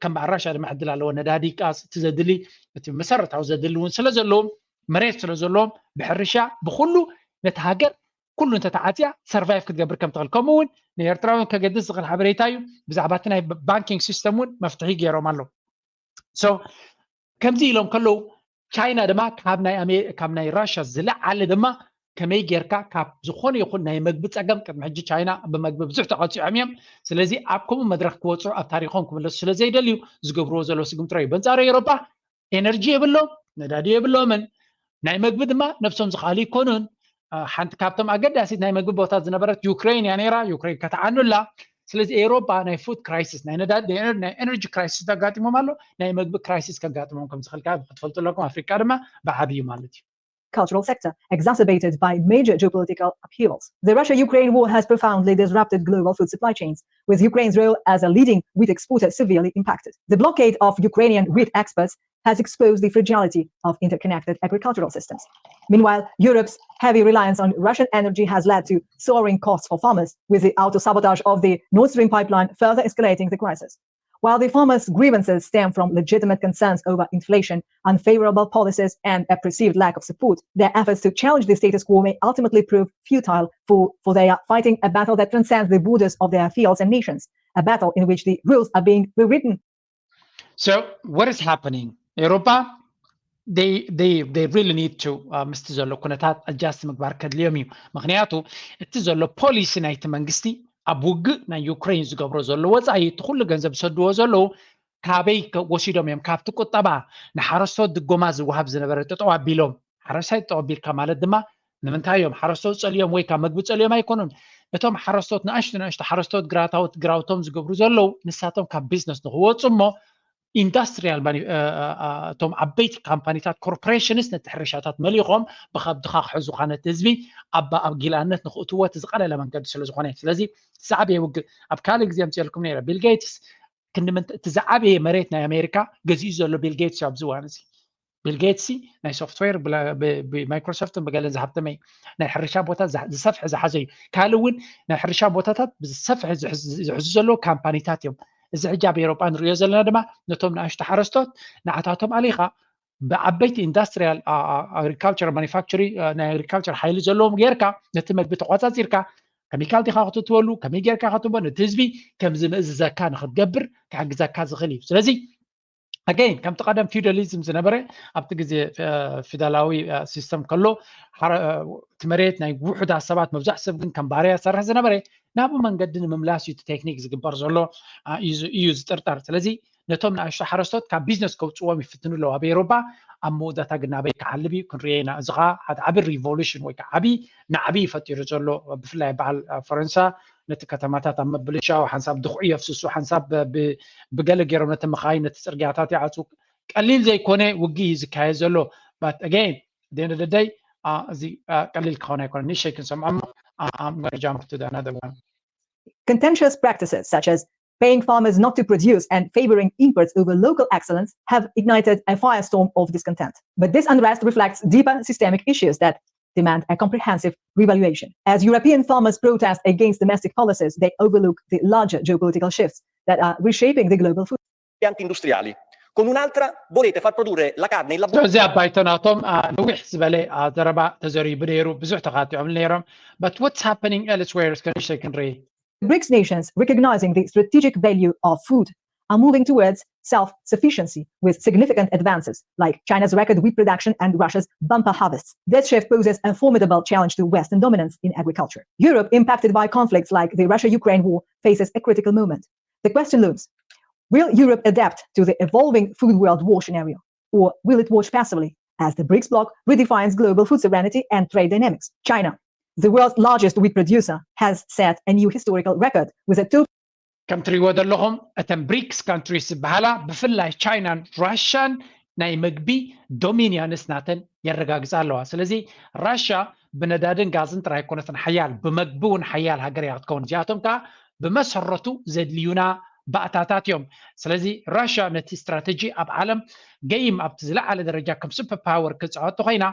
ከም በዓል ራሽያ ድማ ዕድል ኣለዎ። ነዳዲ፣ ጋዝ፣ እቲ ዘድሊ እቲ መሰረታዊ ዘድሊ እውን ስለ ዘለዎም መሬት ስለ ዘለዎም ብሕርሻ ብኩሉ ነቲ ሃገር ኩሉ እንተተዓፅያ ሰርቫይቭ ክትገብር ከም ትኽእል። ከምኡ እውን ንኤርትራውያን ከገድስ ዝኽእል ሓበሬታ እዩ። ብዛዕባ እቲ ናይ ባንኪንግ ሲስተም እውን መፍትሒ ገይሮም ኣለዉ። So ከምዚ ኢሎም ከለዉ ቻይና ድማ ካብ ናይ ኣሜ- ካብ ናይ ራሽያ ዝለዓለ ድማ ከመይ ጌርካ ካብ ዝኾነ ይኹን ናይ መግቢ ጸገም፣ ቅድሚ ሕጂ ቻይና ብመግቢ ብዙሕ ተቐፂዖም እዮም። ስለዚ ኣብ ከምኡ መድረኽ ክወፁ ኣብ ታሪኾም ክምለሱ ስለ ዘይደልዩ ዝገብርዎ ዘለዉ ስግምትሮ እዩ። በንጻሩ ኤሮፓ ኤነርጂ የብሎም፣ ነዳዲ የብሎምን፣ ናይ መግቢ ድማ ነብሶም ዝኽኣሉ ይኮኑን። ሓንቲ ካብቶም ኣገዳሲት ናይ መግቢ ቦታት ዝነበረት ዩክሬን እያ ነይራ። ዩክሬን ከተዓኑላ። ስለዚ ኤሮፓ ናይ ፉድ ክራይሲስ፣ ናይ ነዳዲ ናይ ኤነርጂ ክራይሲስ ኣጋጢሞም ኣሎ። ናይ መግቢ ክራይሲስ ከጋጥሞም ከም ዝኽእል ክትፈልጡ ኣለኩም። ኣፍሪካ ድማ ብዓብዩ ማለት እዩ። Cultural sector exacerbated by major geopolitical upheavals. The Russia-Ukraine war has profoundly disrupted global food supply chains, with Ukraine's role as a leading wheat exporter severely impacted. The blockade of Ukrainian wheat exports has exposed the fragility of interconnected agricultural systems. Meanwhile, Europe's heavy reliance on Russian energy has led to soaring costs for farmers, with the auto-sabotage of the Nord Stream pipeline further escalating the crisis. While the farmers' grievances stem from legitimate concerns over inflation, unfavorable policies, and a perceived lack of support, their efforts to challenge the status quo may ultimately prove futile, for, for they are fighting a battle that transcends the borders of their fields and nations, a battle in which the rules are being rewritten. So what is happening? ኤሮፓ they they they really need to ምስቲ ዘሎ ኩነታት ኣጃስት ምግባር ከድልዮም እዩ። ምክንያቱ እቲ ዘሎ ፖሊሲ ናይቲ መንግስቲ ኣብ ውግእ ናይ ዩክሬን ዝገብሮ ዘሎ ወፃኢ እቲ ኩሉ ገንዘብ ዝሰድዎ ዘለዉ ካበይ ወሲዶም እዮም? ካብቲ ቁጠባ ንሓረስቶት ድጎማ ዝወሃብ ዝነበረ ጠጠው ኣቢሎም። ሓረስታይ ጠጠው ኣቢልካ ማለት ድማ ንምንታይ እዮም ሓረስቶት ፀልዮም ወይ ካብ መግቢ ፀልዮም ኣይኮኑን። እቶም ሓረስቶት ንኣሽቱ ንኣሽቱ ሓረስቶት ግራውቶም ዝገብሩ ዘለዉ ንሳቶም ካብ ቢዝነስ ንክወፁ እሞ ኢንዳስትሪያል እቶም ዓበይቲ ካምፓኒታት ኮርፖሬሽንስ ነቲ ሕርሻታት መሊኾም ብከብድኻ ክሕዙኻ ነቲ ህዝቢ ኣብ ኣብ ጊላነት ንክእትዎ እቲ ዝቀለለ መንገዲ ስለ ዝኾነ። ስለዚ ዝዓበየ ውግእ ኣብ ካልእ ግዜ ኣምፅኤልኩም ነይረ። ቢል ጌትስ ክንዲ ምንት- እቲ ዝዓበየ መሬት ናይ ኣሜሪካ ገዚኡ ዘሎ ቢል ጌትስ እዩ ኣብዚ እዋን እዚ። ቢል ጌትስ ናይ ሶፍትዌር ብላ- ብ- ብማይክሮሶፍትን ብገለን ዝሃብተመ እዩ። ናይ ሕርሻ ቦታ ዝሓ- ዝሰፍሐ ዝሓዘ እዩ። ካልእ እውን ናይ ሕርሻ ቦታታት ብዝሰፍሐ ዝሕዝ- ዝሕዙ ዘለዉ ካምፓኒታት እዮም። እዚ ሕጂ ኣብ ኤሮጳ ንሪኦ ዘለና ድማ ነቶም ንኣሽቱ ሓረስቶት ንዓታቶም ኣሊኻ ብዓበይቲ ኢንዳስትሪያል ኣግሪካልቸር ማኒፋክቸሪ ናይ ኣግሪካልቸር ሓይሊ ዘለዎም ጌርካ ነቲ መግቢ ተቋፃፂርካ ከሚካል ዲኻ ክትእትወሉ ከመይ ጌርካ ክትቦ ነቲ ህዝቢ ከም ዝምእዝዘካ ንክትገብር ክሕግዘካ ዝኽእል እዩ። ስለዚ ኣገይን ከምቲ ቀደም ፊውዳሊዝም ዝነበረ ኣብቲ ግዜ ፊደላዊ ሲስተም ከሎ እቲ መሬት ናይ ውሑዳት ሰባት መብዛሕ ሰብ ግን ከም ባርያ ዝሰርሕ ዝነበረ ናብኡ መንገዲ ንምምላስ እዩ እቲ ቴክኒክ ዝግበር ዘሎ እዩ ዝጥርጠር። ስለዚ ነቶም ንኣሽቱ ሓረስቶት ካብ ቢዝነስ ከውፅዎም ይፍትኑ ኣለዉ ኣብ ኤሮፓ። ኣብ መወዳእታ ግን ናበይ ክዓልብ እዩ ክንሪኦ ኢና። እዚ ከዓ ሓደ ዓቢ ሪቮሉሽን ወይ ከዓ ዓቢ ናዕቢ እዩ ፈጢሩ ዘሎ ብፍላይ በዓል ፈረንሳ ነቲ ከተማታት ኣብ ምብልሻው ሓንሳብ ድኹዒ የፍስሱ ሓንሳብ ብገለ ገይሮም ነቲ መኻይን ነቲ ፅርግያታት ይዓፁ። ቀሊል ዘይኮነ ውግእ እዩ ዝካየድ ዘሎ። But again ደንደደደይ እዚ ቀሊል ክኸውን ኣይኮነ። ንእሽተይ ክንሰምዖ እሞ I'm gonna jump to the another one. Contentious practices such as paying farmers not to produce and favoring imports over local excellence have ignited a firestorm of discontent. But this unrest reflects deeper systemic issues that demand a comprehensive revaluation. As European farmers protest against domestic policies, they overlook the larger geopolitical shifts that are reshaping the global food. Impianti industriali. Con un'altra volete far produrre la carne in laboratorio. እዚ ኣባይቶ ናቶም ነዊሕ ዝበለ ዘረባ ተዘሪቡ ነይሩ። ብዙሕ ተኻቲዖም ነይሮም። But what's happening elsewhere እስከ ንእሽተይ ክንርኢ። The BRICS nations, recognizing the strategic value of food, are moving towards self-sufficiency with significant advances like China's record wheat production and Russia's bumper harvests. This shift poses a formidable challenge to Western dominance in agriculture. Europe, impacted by conflicts like the Russia-Ukraine war, faces a critical moment. The question looms, will Europe adapt to the evolving food world war scenario, or will it watch passively as the BRICS bloc redefines global food sovereignty and trade dynamics? China, the world's largest wheat producer, has set a new historical record with a total ከም ትሪእዎ ዘለኹም እተን ብሪክስ ካንትሪስ ዝበሃላ ብፍላይ ቻይናን ራሽያን ናይ መግቢ ዶሚኒያንስ ናተን የረጋግፃ ኣለዋ። ስለዚ ራሽያ ብነዳድን ጋዝን ጥራይ ኣይኮነትን ሓያል፣ ብመግቢ እውን ሓያል ሃገር እያ ክትከውን። እዚኣቶም ከዓ ብመሰረቱ ዘድልዩና ባእታታት እዮም። ስለዚ ራሽያ ነቲ ስትራተጂ ኣብ ዓለም ገይም ኣብቲ ዝለዓለ ደረጃ ከም ሱፐር ፓወር ክፃወት ኮይና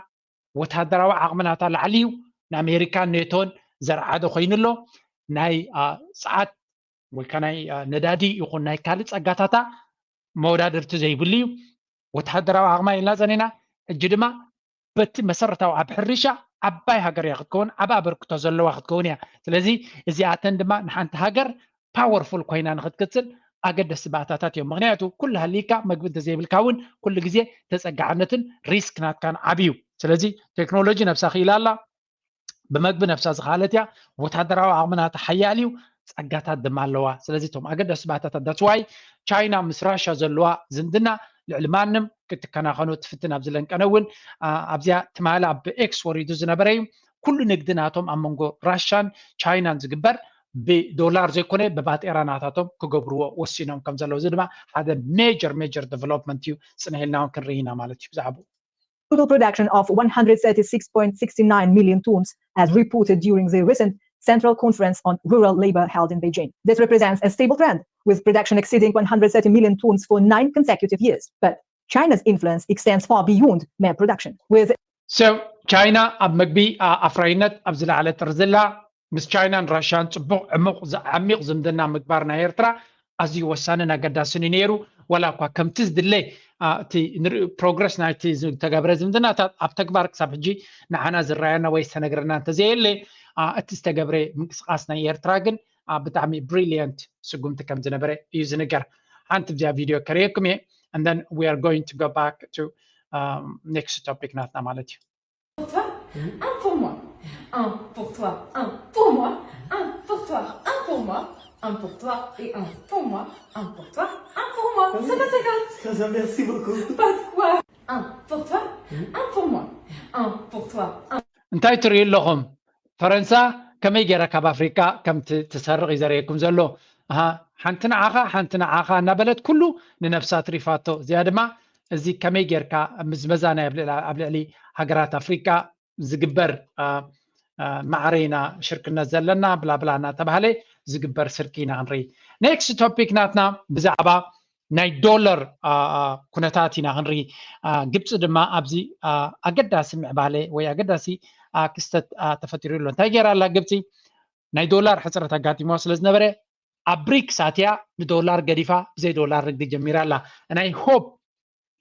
ወታደራዊ ዓቕሚ ናታ ላዕሊ እዩ። ንኣሜሪካን ኔቶን ዘርዓደ ኮይኑ ኣሎ። ናይ ፀዓት ወይ ከዓ ናይ ነዳዲ ይኹን ናይ ካልእ ፀጋታታ መወዳድርቲ ዘይብሉ እዩ። ወታደራዊ ዓቕማ ኢልና ፀኒና ሕጂ ድማ በቲ መሰረታዊ ኣብ ሕርሻ ዓባይ ሃገር እያ ክትከውን፣ ዓብ ኣበርክቶ ዘለዋ ክትከውን እያ። ስለዚ እዚኣተን ድማ ንሓንቲ ሃገር ፓወርፉል ኮይና ንክትቅፅል ኣገደስቲ ባእታታት እዮም። ምክንያቱ ኩሉ ሃሊካ መግቢ እንተዘይብልካ እውን ኩሉ ግዜ ተፀጋዕነትን ሪስክ ናትካን ዓብዩ። ስለዚ ቴክኖሎጂ ነብሳ ክኢላ ኣላ፣ ብመግቢ ነብሳ ዝኻለት እያ፣ ወታደራዊ ዓቕሚ ናታ ሓያል እዩ፣ ፀጋታት ድማ ኣለዋ። ስለዚ እቶም ኣገደስቲ ባእታታት that's why ቻይና ምስ ራሻ ዘለዋ ዝምድና ልዕሊ ማንም ክትከናኸኖ ትፍትን ኣብ ዝለንቀነ እውን ኣብዚኣ ትማሊ ኣብ ኤክስ ወሪዱ ዝነበረ እዩ። ኩሉ ንግዲ ናቶም ኣብ መንጎ ራሻን ቻይናን ዝግበር ብዶላር ዘይኮነ ብባጤራ ናታቶም ክገብርዎ ወሲኖም ከም ዘለዉ፣ እዚ ድማ ሓደ ሜጀር ሜጀር ዴቨሎፕመንት እዩ። ፅንሕ ኢልና እውን ክንርኢ ኢና ማለት እዩ ብዛዕባኡ። Total production of one hundred thirty-six point six nine million tons as reported during the recent Central Conference on Rural Labor held in Beijing. This represents a stable trend, with production exceeding one hundred thirty million tons for nine consecutive years. But China's influence extends far beyond mere production, with So ቻይና ኣብ መግቢ ኣፍራይነት ኣብ ዝለዓለ ጥርዚ ኣላ። ምስ ቻይናን ራሽያን ፅቡቕ ዕሙቕ ዓሚቕ ዝምድና ምግባር ናይ ኤርትራ ኣዝዩ ወሳንን ኣገዳስን እዩ ነይሩ። ዋላ እኳ ከምቲ ዝድለ እቲ ንርኢ ፕሮግረስ ናይቲ ዝተገብረ ዝምድናታት ኣብ ተግባር ክሳብ ሕጂ ንዓና ዝረኣየና ወይ ዝተነግረና እንተዘየለ እቲ ዝተገብረ ምንቅስቃስ ናይ ኤርትራ ግን ብጣዕሚ ብሪሊየንት ስጉምቲ ከም ዝነበረ እዩ ዝንገር። ሓንቲ ብዚኣ ቪድዮ ከርእየኩም እየ and then we are going to go back to next topic ናትና ማለት እዩ። Pour toi, un pour moi. Un pour toi, un pour moi. Un pour toi, un pour moi. Un pour toi et un pour moi. Un pour toi, un pour moi. Ça va, ça va. Kaza, merci beaucoup. Pas de quoi. Un pour toi, un pour moi. Un pour toi, un. እንታይ ትርእዩ ኣለኹም? ፈረንሳ ከመይ ገይራ ካብ ኣፍሪካ ከም ትሰርቕ እዩ ዘርእየኩም ዘሎ። ሓንቲ ንዓኻ ሓንቲ ንዓኻ እናበለት ኩሉ ንነብሳ ትሪፋቶ። እዚኣ ድማ እዚ ከመይ ጌርካ ምዝመዛ ናይ ኣብ ልዕሊ ሃገራት ኣፍሪቃ ዝግበር ማዕረ ኢና ሽርክነት ዘለና ብላብላ እናተባሃለ ዝግበር ስርቂ ኢና ክንርኢ። ኔክስት ቶፒክ ናትና ብዛዕባ ናይ ዶላር ኩነታት ኢና ክንርኢ። ግብፂ ድማ ኣብዚ ኣገዳሲ ምዕባለ ወይ ኣገዳሲ ክስተት ተፈጢሩ ኣሎ። እንታይ ገይራ ኣላ ግብፂ? ናይ ዶላር ሕፅረት ኣጋጢምዋ ስለ ዝነበረ ኣብ ብሪክስ ኣትያ ንዶላር ገዲፋ ብዘይ ዶላር ንግዲ ጀሚራ ኣላ። ናይ ሆፕ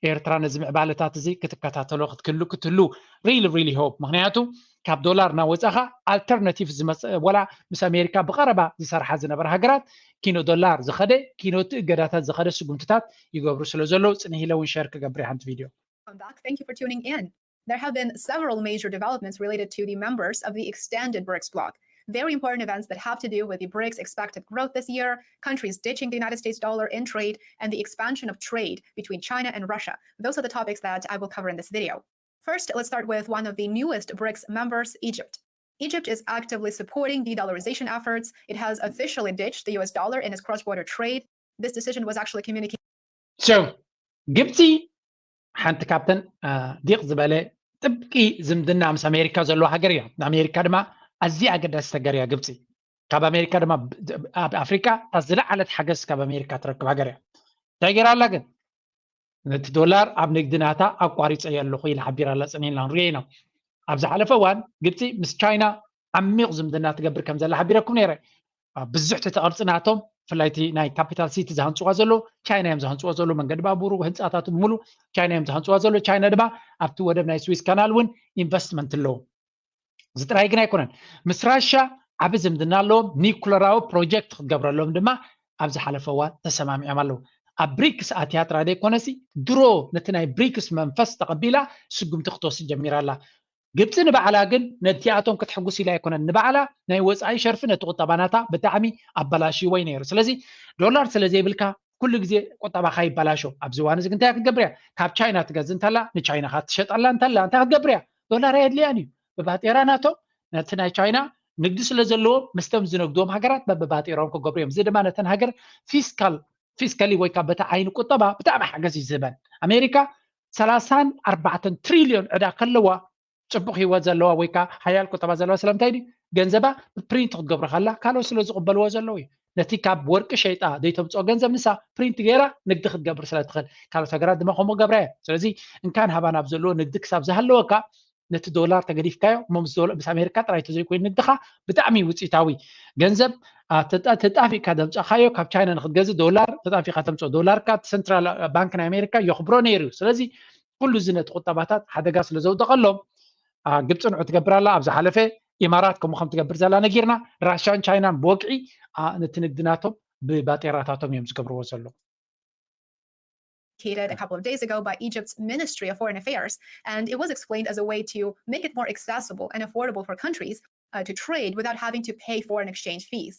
ኤርትራ ነዚ ምዕባለታት እዚ ክትከታተሎ ክትክሉ ክትህሉ really really hope። ምክንያቱ ካብ ዶላር እናወፃኻ ኣልተርናቲቭ ዝመፀ ወላ ምስ ኣሜሪካ ብቀረባ ዝሰርሓ ዝነበረ ሃገራት ኪኖ ዶላር ዝኸደ ኪኖ እቲ እገዳታት ዝኸደ ስጉምትታት ይገብሩ ስለ ዘለዉ ፅንሕ ኢለ እውን ሸር ክገብር እየ ሓንቲ ቪድዮ። Welcome back. Thank you for tuning in. There have been several major developments related to the members of the extended BRICS bloc. Very important events that have to do with the BRICS expected growth this year, countries ditching the United States dollar in trade, and the expansion of trade between China and Russia. Those are the topics that I will cover in this video. First, let's start with one of the newest BRICS members, Egypt. Egypt is actively supporting de-dollarization efforts. It has officially ditched the U S dollar in its cross-border trade. This decision was actually communicated. So ግብፂ ሓንቲ ካብተን ዲቕ ዝበለ ጥብቂ ዝምድና ምስ ኣሜሪካ ዘለዎ ሃገር እያ። ንኣሜሪካ ድማ ኣዝያ ኣገዳሲት ሃገር እያ ግብፂ። ካብ ኣሜሪካ ድማ ኣብ ኣፍሪካ እታ ዝለዓለት ሓገዝ ካብ ኣሜሪካ ትረክብ ሃገር እያ። እንታይ ገይራ ኣላ ግን? ነቲ ዶላር ኣብ ንግዲ ናታ ኣቋሪፀ ኣለኹ ኢላ ሓቢራ ኣላ። ፅኒልና ንሪኦ ኢና። ኣብ ዝሓለፈ እዋን ግብፂ ምስ ቻይና ዓሚቕ ዝምድና ትገብር ከም ዘላ ሓቢረኩም ነይረ። ብዙሕ ትሕቲ ቅርፂ ናቶም ብፍላይ እቲ ናይ ካፒታል ሲቲ ዝሃንፅዋ ዘለዉ ቻይና እዮም ዝሃንፅዎ ዘለዉ። መንገዲ ባቡሩ፣ ህንፃታቱ ብምሉ ቻይና እዮም ዝሃንፅዋ ዘለዉ። ቻይና ድማ ኣብቲ ወደብ ናይ ስዊዝ ካናል እውን ኢንቨስትመንት ኣለዎም። እዚ ጥራይ ግን ኣይኮነን። ምስ ራሻ ዓቢ ዝምድና ኣለዎም። ኒኩለራዊ ፕሮጀክት ክትገብረሎም ድማ ኣብ ዝሓለፈ እዋን ተሰማሚዖም ኣለዉ። ኣብ ብሪክስ ኣትያ ጥራይ ዘይኮነሲ ድሮ ነቲ ናይ ብሪክስ መንፈስ ተቐቢላ ስጉምቲ ክትወስድ ጀሚራ ኣላ። ግብፂ ንባዕላ ግን ነቲኣቶም ክትሕጉስ ኢላ ኣይኮነን። ንባዕላ ናይ ወፃኢ ሸርፊ ነቲ ቁጠባ ናታ ብጣዕሚ ኣበላሽይዎ እዩ ነይሩ። ስለዚ ዶላር ስለ ዘይብልካ ኩሉ ግዜ ቁጠባኻ ይበላሾ። ኣብዚ እዋን እዚ ግን እንታይ ክትገብር እያ? ካብ ቻይና ትገዝእ እንተላ ንቻይና ካ ትሸጠላ እንተላ እንታይ ክትገብር እያ? ዶላር ኣየድልያን እዩ። ብባጤራ ናቶም ነቲ ናይ ቻይና ንግዲ ስለ ዘለዎ ምስቶም ዝነግድዎም ሃገራት በብባጤራኦም ክገብሩ እዮም። እዚ ድማ ነተን ሃገር ፊስካል ፊስካሊ ወይ ከዓ በቲ ዓይኒ ቁጠባ ብጣዕሚ ሓገዝ እዩ ዝህበን። ኣሜሪካ ሰላሳን ኣርባዕተን ትሪልዮን ዕዳ ከለዋ ፅቡቅ ህይወት ዘለዋ ወይ ከዓ ሓያል ቁጠባ ዘለዋ ስለምንታይ ድዩ? ገንዘባ ፕሪንት ክትገብሮ ከላ ካልኦት ስለ ዝቕበልዎ ዘለዉ እዩ። ነቲ ካብ ወርቂ ሸይጣ ዘይተምፅኦ ገንዘብ ንሳ ፕሪንት ገይራ ንግዲ ክትገብር ስለ ትኽእል ካልኦት ሃገራት ድማ ከምኡ ገብራ እየ። ስለዚ እንካን ሃባን ኣብ ዘለዎ ንግዲ ክሳብ ዝሃለወካ ነቲ ዶላር ተገዲፍካዮ እሞ ምስ ዶላ- ምስ ኣሜሪካ ጥራይ ተዘይኮይኑ ንግድኻ ብጣዕሚ ውፅኢታዊ ገንዘብ ኣ፣ ተጣ- ተጣፊእካ ዘምፃእካዮ ካብ ቻይና ንክትገዝእ ዶላር ተጣፊእካ ተምፅኦ ዶላርካ እቲ ሰንትራል ባንክ ናይ ኣሜሪካ የኽብሮ ነይሩ እዩ። ስለዚ ኩሉ እዚ ነቲ ቁጠባታት ሓደጋ ስለ ዘውደቐሎም ግብፂ ንዑ ትገብር ኣላ። ኣብ ዝሓለፈ ኢማራት ከምኡ ከም ትገብር ዘላ ነጊርና። ራሻን ቻይናን ብወግዒ ነቲ ንግዲ ናቶም ብባጤራታቶም እዮም ዝገብርዎ ዘለዉ። Communicated a couple of days ago by Egypt's Ministry of Foreign Affairs, and it was explained as a way to make it more accessible and affordable for countries uh, to trade without having to pay foreign exchange fees.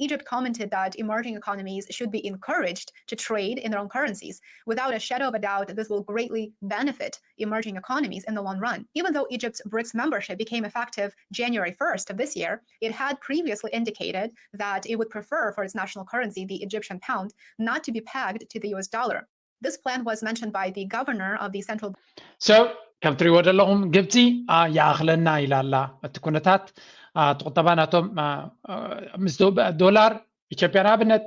Egypt commented that emerging economies should be encouraged to trade in their own currencies. Without a shadow of a doubt, this will greatly benefit emerging economies in the long run. Even though Egypt's brics membership became effective January first of this year, it had previously indicated that it would prefer for its national currency, the Egyptian pound, not to be pegged to the U S dollar. This plan was mentioned by the governor of the central So ከም ትሪእዎ ዘለኹም ግብፂ ይኣኽለና ኢላ ኣላ። እቲ ኩነታት እቲ ቁጠባ ናቶም ምስ ዶላር ኢትዮጵያ ንኣብነት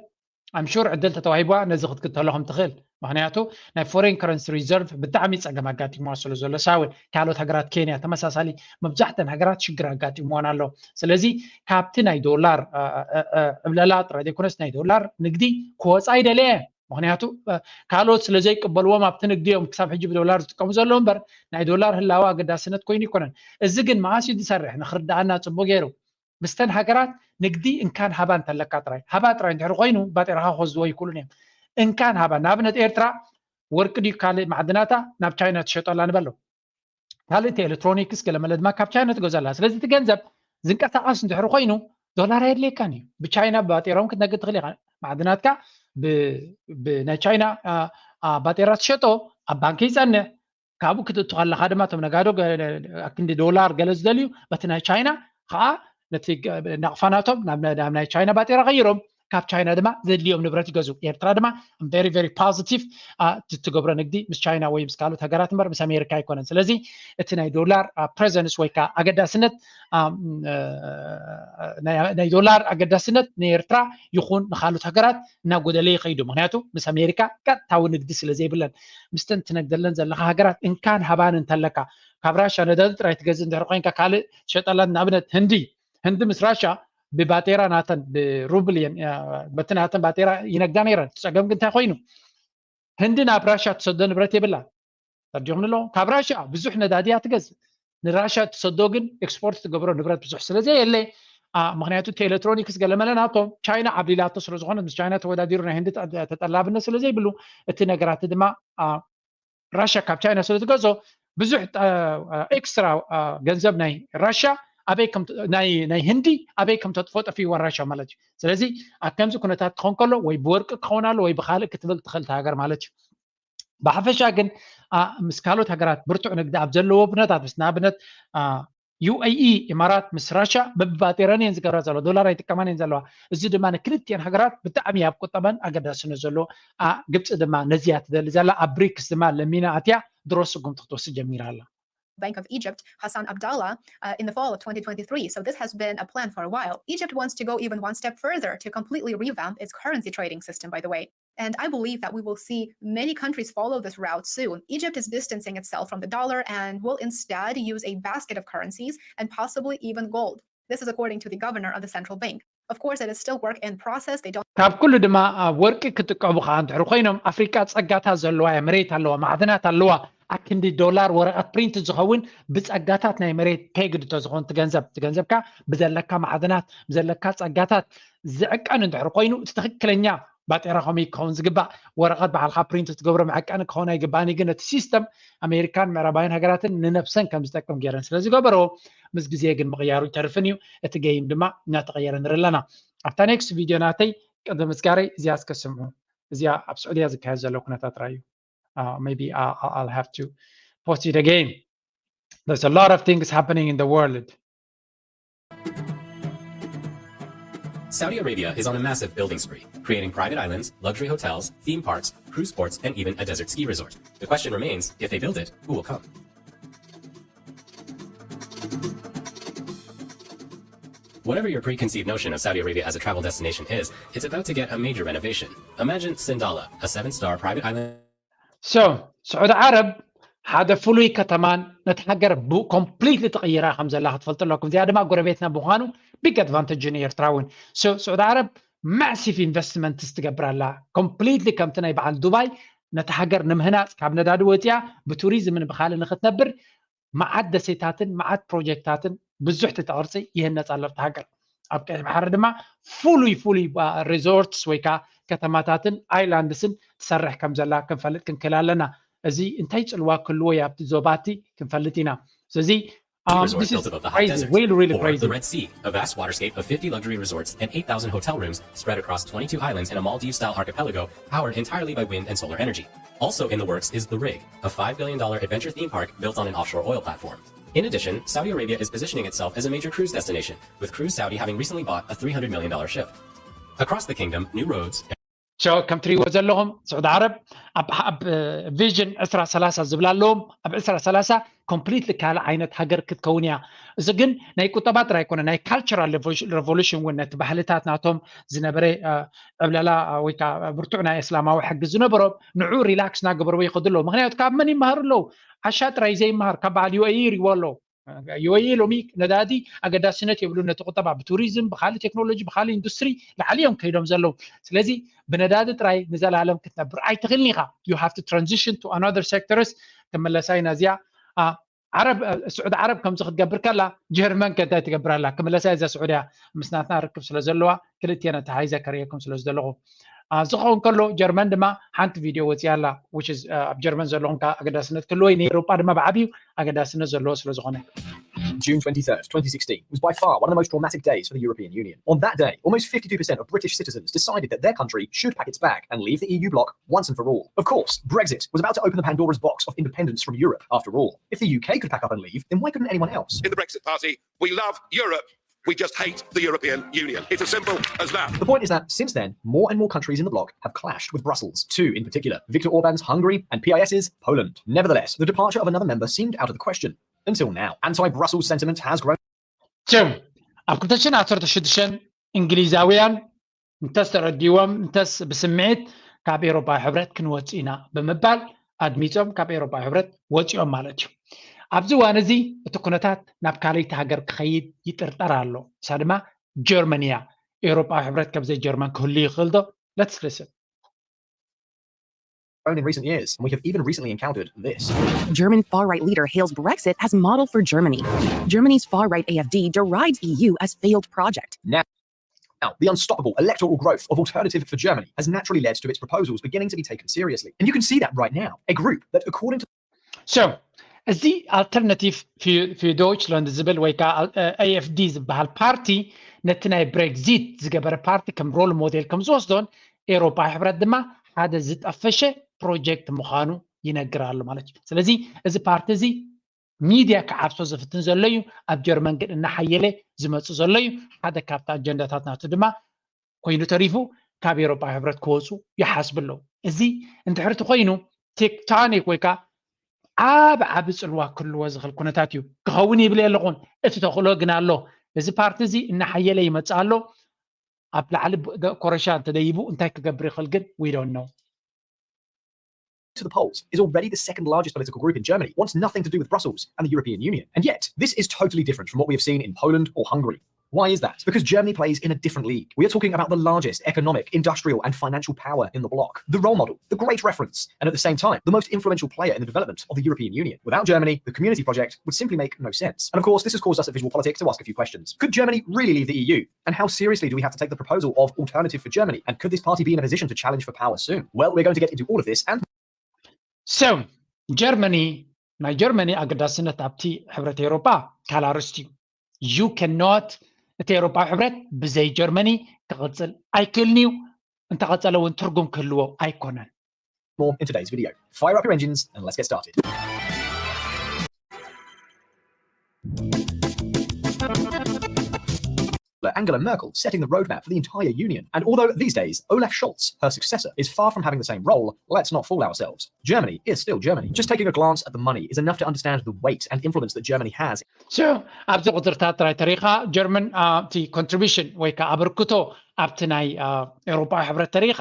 ኣምሹር ዕድል ተተዋሂቧ ነዚ ክትክተሎ ከም ትኽእል። ምክንያቱ ናይ foreign currency reserve ብጣዕሚ ፀገም ኣጋጢምዋ ስለ ዘሎ ሳወ ካልኦት ሃገራት ኬንያ ተመሳሳሊ መብዛሕተን ሃገራት ሽግር ኣጋጢምዋን ኣሎ። ስለዚ ካብቲ ናይ ዶላር ዕብለላ ጥራይ ዘይኮነስ ናይ ዶላር ንግዲ ክወፃ ይደለየ ምክንያቱ ካልኦት ስለ ዘይቅበልዎም ኣብቲ ንግዲ እዮም ክሳብ ሕጂ ብዶላር ዝጥቀሙ ዘለዉ እምበር ናይ ዶላር ህላወ ኣገዳስነት ኮይኑ ይኮነን። እዚ ግን መኣስ እዩ ዝሰርሕ ንክርዳኣና ፅቡቅ ገይሩ ምስተን ሃገራት ንግዲ እንካን ሃባ እንተለካ ጥራይ ሃባ ጥራይ እንድሕር ኮይኑ ባጤራካ ክወስድዎ ይክእሉን እዮም። እንካን ሃባ ንኣብነት ኤርትራ ወርቂ ድዩ ካልእ ማዕድናታ ናብ ቻይና ትሸጠላ ንበሎ ካልእ እቲ ኤሌክትሮኒክስ ገለመለ ድማ ካብ ቻይና ትገዘላ። ስለዚ እቲ ገንዘብ ዝንቀሳቀስ እንድሕር ኮይኑ ዶላር ኣየድልየካን እዩ። ብቻይና ባጤሮም ክትነግድ ትኽእል ኢኻ። ማዕድናትካ ብናይ ቻይና ባጤራ ትሸጦ ኣብ ባንኪ ይፀንሕ። ካብኡ ክትእቱ ከለካ ድማ እቶም ነጋዶ ኣክንዲ ዶላር ገለ ዝደልዩ በቲ ናይ ቻይና ከዓ ነቲ ናቕፋ ናቶም ናብ ናይ ቻይና ባጤራ ቀይሮም ካብ ቻይና ድማ ዘድልዮም ንብረት ይገዝኡ። ኤርትራ ድማ very very positive ትትገብሮ ንግዲ ምስ ቻይና ወይ ምስ ካልኦት ሃገራት እምበር ምስ ኣሜሪካ ኣይኮነን። ስለዚ እቲ ናይ ዶላር presence ወይ ከዓ ኣገዳስነት ናይ ዶላር ኣገዳስነት ንኤርትራ ይኹን ንካልኦት ሃገራት እናጎደለ ይኸይዱ። ምክንያቱ ምስ ኣሜሪካ ቀጥታዊ ንግዲ ስለ ዘይብለን ምስተን ትነግደለን ዘለካ ሃገራት እንካን ሃባን እንተለካ ካብ ራሻ ነዳዲ ጥራይ ትገዝእ እንድሕር ኮይንካ ካልእ ትሸጠለን ንኣብነት ህንዲ ህንዲ ምስ ራሻ ብባጤራ ናተን ብሩብል እየን በቲ ናተን ባጤራ ይነግዳ ነይረን። እቲ ፀገም ግን እንታይ ኮይኑ ህንዲ ናብ ራሻ ትሰዶ ንብረት የብላ ተርዲኹም ኣለዎ ካብ ራሻ ብዙሕ ነዳዲ እያ ትገዝእ ንራሻ ትሰዶ ግን ኤክስፖርት ትገብሮ ንብረት ብዙሕ ስለ ዘየለ ምክንያቱ እቲ ኤሌክትሮኒክስ ገለመለ ናቶም ቻይና ዓብሊላቶ ስለ ዝኾነ ምስ ቻይና ተወዳዲሩ ናይ ህንዲ ተጠላብነት ስለ ዘይብሉ እቲ ነገራት ድማ ራሻ ካብ ቻይና ስለ ዝገዝኦ ብዙሕ ኤክስትራ ገንዘብ ናይ ራሻ ኣበይ ናይ ህንዲ ኣበይ ከም ተጥፎ ጠፊዋ ራሻ ማለት እዩ። ስለዚ ኣብ ከምዚ ኩነታት ክኾን ከሎ ወይ ብወርቂ ክኸውን ኣሎ ወይ ብካልእ ክትብል ትኽእል ሃገር ማለት እዩ። ብሓፈሻ ግን ምስ ካልኦት ሃገራት ብርቱዕ ንግዲ ኣብ ዘለዎ ኩነታት ምስ ንኣብነት UAE ኢማራት ምስ ራሻ በብባጤረን እየን ዝገብራ ዘለዋ ዶላር ኣይጥቀማን እየን ዘለዋ። እዚ ድማ ንክልቲኤን ሃገራት ብጣዕሚ ኣብ ቁጠበን ኣገዳስነት ዘለዎ ግብፂ ድማ ነዚያ ትደሊ ዘላ ኣብ ብሪክስ ድማ ለሚና ኣትያ ድሮ ስጉምቲ ክትወስድ ጀሚራ ኣላ። Bank of Egypt, Hassan Abdallah, uh, in the fall of twenty twenty-three. So this has been a plan for a while. Egypt wants to go even one step further to completely revamp its currency trading system, by the way. And I believe that we will see many countries follow this route soon. Egypt is distancing itself from the dollar and will instead use a basket of currencies and possibly even gold. This is according to the governor of the central bank. Of course, it is still work in process. They don't. ካብ ኩሉ ድማ ወርቂ ክጥቀሙ ከዓ እንድሕር ኮይኖም ኣፍሪቃ ፀጋታት ዘለዋ እያ። መሬት ኣለዋ፣ ማዕድናት ኣለዋ። ኣክንዲ ዶላር ወረቐት ፕሪንት ዝኸውን ብፀጋታት ናይ መሬት ፔግድ ተዝኾን ትገንዘብ ትገንዘብካ ብዘለካ ማዕድናት ብዘለካ ፀጋታት ዝዕቀን እንድሕር ኮይኑ እቲ ትክክለኛ ባጤራ ከመይ ክኸውን ዝግባእ ወረቐት ባዕልካ ፕሪንት ትገብሮ መዐቀኒ ክኸውን ኣይግባእን። ግን እቲ ሲስተም ኣሜሪካን ምዕራባውያን ሃገራትን ንነብሰን ከም ዝጠቅም ገይረን ስለ ዝገበረዎ ምስ ግዜ ግን ምቕያሩ ይተርፍን እዩ። እቲ ገይም ድማ እናተቐየረ ንርኢ ኣለና። ኣብታ ኔክስት ቪድዮ ናተይ ቅድሚ ምስጋረይ እዚኣ እስከ ስምዑ። እዚኣ ኣብ ስዑድያ ዝካየድ ዘሎ ኩነታት ራእዩ። Uh, maybe I'll, I'll have to post it again. There's a lot of things happening in the world. Saudi Arabia is on a massive building spree, creating private islands, luxury hotels, theme parks, cruise ports, and even a desert ski resort. The question remains, if they build it, who will come? Whatever your preconceived notion of Saudi Arabia as a travel destination is, it's about to get a major renovation. Imagine Sindalah, a seven-star private island. So, ስዑዲ ዓረብ ሓደ ፍሉይ ከተማን ነቲ ሃገር ኮምፕሊትሊ ተቐይራ ከም ዘላ ክትፈልጡ ኣለኩም። እዚኣ ድማ ጎረቤትና ብምዃኑ ቢግ ኣድቫንቴጅ ንኤርትራ እውን። ስዑዲ ዓረብ ማሲቭ ኢንቨስትመንትስ ትገብር ኣላ። ኮምፕሊትሊ ከምቲ ናይ በዓል ዱባይ ነቲ ሃገር ንምህናፅ ካብ ነዳዲ ወፂኣ ብቱሪዝምን ብካልእ ንክትነብር መዓት ደሴታትን መዓት ፕሮጀክታትን ብዙሕ ትሕተ ቅርፂ ይህነፅ ኣሎ ኣብቲ ሃገር። ኣብ ቀይሕ ባሕሪ ድማ ፍሉይ ፍሉይ ሪዞርትስ ወይ ከዓ ከተማታትን ኣይላንድስን ትሰርሕ ከም ዘላ ክንፈልጥ ክንክእል ኣለና። እዚ እንታይ ፅልዋ ክህልዎ እዩ ኣብቲ ዞባቲ ክንፈልጥ ኢና። ስለዚ Ski um, resort built above the high desert, really, really or crazy. The Red Sea, a vast waterscape of fifty luxury resorts and eight thousand hotel rooms spread across twenty-two islands in a Maldives-style archipelago powered entirely by wind and solar energy. Also in the works is The Rig, a five billion dollar adventure theme park built on an offshore oil platform. In addition, Saudi Arabia is positioning itself as a major cruise destination, with Cruise Saudi having recently bought a three hundred million dollar ship. Across the kingdom, new roads. So ከም ትሪእዎ ዘለኹም ስዑዲ ዓረብ ኣብ ቪዥን ዕስራ ሰላሳ ዝብላ ኣለዎም። ኣብ ዕስራ ሰላሳ ኮምፕሊትሊ ካልእ ዓይነት ሃገር ክትከውን እያ። እዚ ግን ናይ ቁጠባ ጥራይ ኣይኮነ፣ ናይ ካልቸራል ሬቮሉሽን እውን ነቲ ባህልታት ናቶም ዝነበረ ዕብለላ ወይ ከዓ ብርቱዕ ናይ እስላማዊ ሕጊ ዝነበሮም ንዑ ሪላክስ እናገበርዎ ይኸዱ ኣለዉ። ምክንያቱ ካብ መን ይመሃሩ ኣለዉ? ዓሻ ጥራይ ዘይመሃር ካብ በዓል ዩ ኤ ኢ ይሪዎ ኣለዉ። ዩ ኤ ኢ ሎሚ ነዳዲ ኣገዳስነት የብሉ። ነቲ ቁጠባ ብቱሪዝም፣ ብካልእ ቴክኖሎጂ፣ ብካልእ ኢንዱስትሪ ላዕሊ እዮም ከይዶም ዘለዉ። ስለዚ ብነዳዲ ጥራይ ንዘላለም ክትነብር ኣይትኽእልን ኢኻ። You have to transition to another sectors። ክምለሳ ኢና እዚኣ ዓረብ ስዑዲ ዓረብ ከምዚ ክትገብር ከላ ጀርመን ከ እንታይ ትገብር ኣላ? ክምለሳ እዛ ስዑድያ ምስ ናትና ርክብ ስለ ዘለዋ ክልቴና ተሓይዘ ከርእየኩም ስለ ዝደለኹ። ዝኸውን ከሎ ጀርመን ድማ ሓንቲ ቪድዮ ወፂኣ ኣላ። ኣብ ጀርመን ዘለኹም ከዓ ኣገዳስነት ክህልዎ እዩ፣ ንኤውሮጳ ድማ ብዓብዩ ኣገዳስነት ዘለዎ ስለ ዝኾነ። June twenty-third, twenty sixteen was by far one of the most traumatic days for the European Union. On that day, almost fifty-two percent of British citizens decided that their country should pack its bag and leave the E U bloc once and for all. Of course, Brexit was about to open the Pandora's box of independence from Europe after all. If the U K could pack up and leave, then why couldn't anyone else? In the Brexit Party, we love Europe. We just hate the European Union. It's as simple as that. The point is that since then, more and more countries in the bloc have clashed with Brussels. Two in particular, Viktor Orban's Hungary and PIS's Poland. Nevertheless, the departure of another member seemed out of the question. Until now, anti-Brussels sentiment has grown. So ኣብ ክልተ ሽሕን ዓሰርተ ሽዱሽተን እንግሊዛውያን እንተስ ተረዲዎም እንተስ ብስምዒት ካብ ኤውሮጳዊ ሕብረት ክንወፅእ ኢና ብምባል ኣድሚፆም ካብ ኤውሮጳዊ ሕብረት ወፂኦም ማለት እዩ። ኣብዚ እዋን እዚ እቲ ኩነታት ናብ ካልኣይቲ ሃገር ክኸይድ ይጥርጠር ኣሎ። እሳ ድማ ጀርመን እያ። ኤውሮጳዊ ሕብረት ከም ዘይ ጀርመን ክህሉ ይኽእል ዶ? Let's listen. Grown in recent years, and we have even recently encountered this. German far-right leader hails Brexit as model for Germany. Germany's far-right A F D derides E U as failed project. Now, now, the unstoppable electoral growth of Alternative for Germany has naturally led to its proposals beginning to be taken seriously. And you can see that right now. A group that, according to So, እዚ ኣልተርናቲቭ ፊ ዶይችላንድ ዝብል ወይ ከዓ ኤ ኤፍ ዲ ዝበሃል ፓርቲ ነቲ ናይ ብሬግዚት ዝገበረ ፓርቲ ከም ሮል ሞዴል ከም ዝወስዶን ኤውሮፓዊ ሕብረት ድማ ሓደ ዝጠፈሸ ፕሮጀክት ምዃኑ ይነግር ኣሎ ማለት እዩ። ስለዚ እዚ ፓርቲ እዚ ሚድያ ክዓብሶ ዝፍትን ዘሎ እዩ። ኣብ ጀርመን ግን እናሓየለ ዝመፅእ ዘሎ እዩ። ሓደ ካብቲ ኣጀንዳታት ናቱ ድማ ኮይኑ ተሪፉ ካብ ኤውሮፓዊ ሕብረት ክወፁ ይሓስቡ ኣለዉ። እዚ እንድሕር እቲ ኮይኑ ቴክቶኒክ ወይ ከዓ ዓብ ዓብ ፅልዋ ክህልዎ ዝኽእል ኩነታት እዩ። ክኸውን ይብል የለኹን፣ እቲ ተኽእሎ ግን ኣሎ። እዚ ፓርቲ እዚ እናሓየለ ይመፅእ ኣሎ። ኣብ ላዕሊ ኮረሻ እንተደይቡ እንታይ ክገብር ይኽእል ግን we don't know። to the polls, is already the second largest political group in Germany, wants nothing to do with Brussels and the European Union. And yet, this is totally different from what we have seen in Poland or Hungary. Why is that? Because Germany plays in a different league. We are talking about the largest economic, industrial, and financial power in the bloc, the role model, the great reference, and at the same time, the most influential player in the development of the European Union. Without Germany, the community project would simply make no sense. And of course, this has caused us at Visual Politics to ask a few questions. Could Germany really leave the E U? And how seriously do we have to take the proposal of Alternative for Germany? And could this party be in a position to challenge for power soon? Well, we're going to get into all of this and So, ጀርመኒ ናይ ጀርመኒ ኣገዳስነት ኣብቲ ሕብረት ኤውሮጳ ካልእ ኣርእስቲ እዩ። You cannot፣ እቲ ኤውሮጳዊ ሕብረት ብዘይ ጀርመኒ ክቕፅል ኣይክእልን እዩ። እንተቐፀለ እውን ትርጉም ክህልዎ ኣይኮነን። more in today's video. Fire up your engines and let's get started. Angela Merkel setting the roadmap for the entire union. And although these days Olaf Scholz, her successor, is far from having the same role, let's not fool ourselves. Germany is still Germany. Just taking a glance at the money is enough to understand the weight and influence that Germany has. So ኣብዚ ቁፅርታት ጥራይ ተሪኻ ጀርመን እቲ ኮንትሪቢሽን ወይ ከዓ ኣበርክቶ ኣብቲ ናይ ኤውሮፓዊ ሕብረት ተሪኻ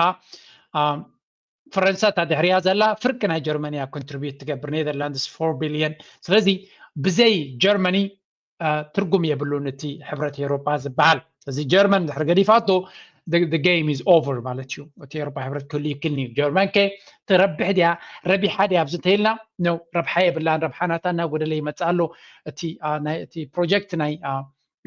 ፈረንሳ እታ ድሕሪያ ዘላ ፍርቂ ናይ ጀርመን እያ ኮንትሪቢዩት ትገብር፣ ኔዘርላንድስ ፎር ቢልዮን። ስለዚ ብዘይ ጀርመኒ ትርጉም የብሉን እቲ ሕብረት ኤውሮጳ ዝበሃል። ስለዚ ጀርመን ድሕሪ ገዲፋቶ game is over ማለት እዩ። እቲ ኤሮፓ ሕብረት ክህሉ ይክልኒ እዩ። ጀርመን ከ ትረብሕ ድያ ረቢሓ ድያ ኣብዚ እንተይልና ነው። ረብሓ የብላን። ረብሓ ናታ እናጎደለ ይመፅእ ኣሎ። እቲ ፕሮጀክት ናይ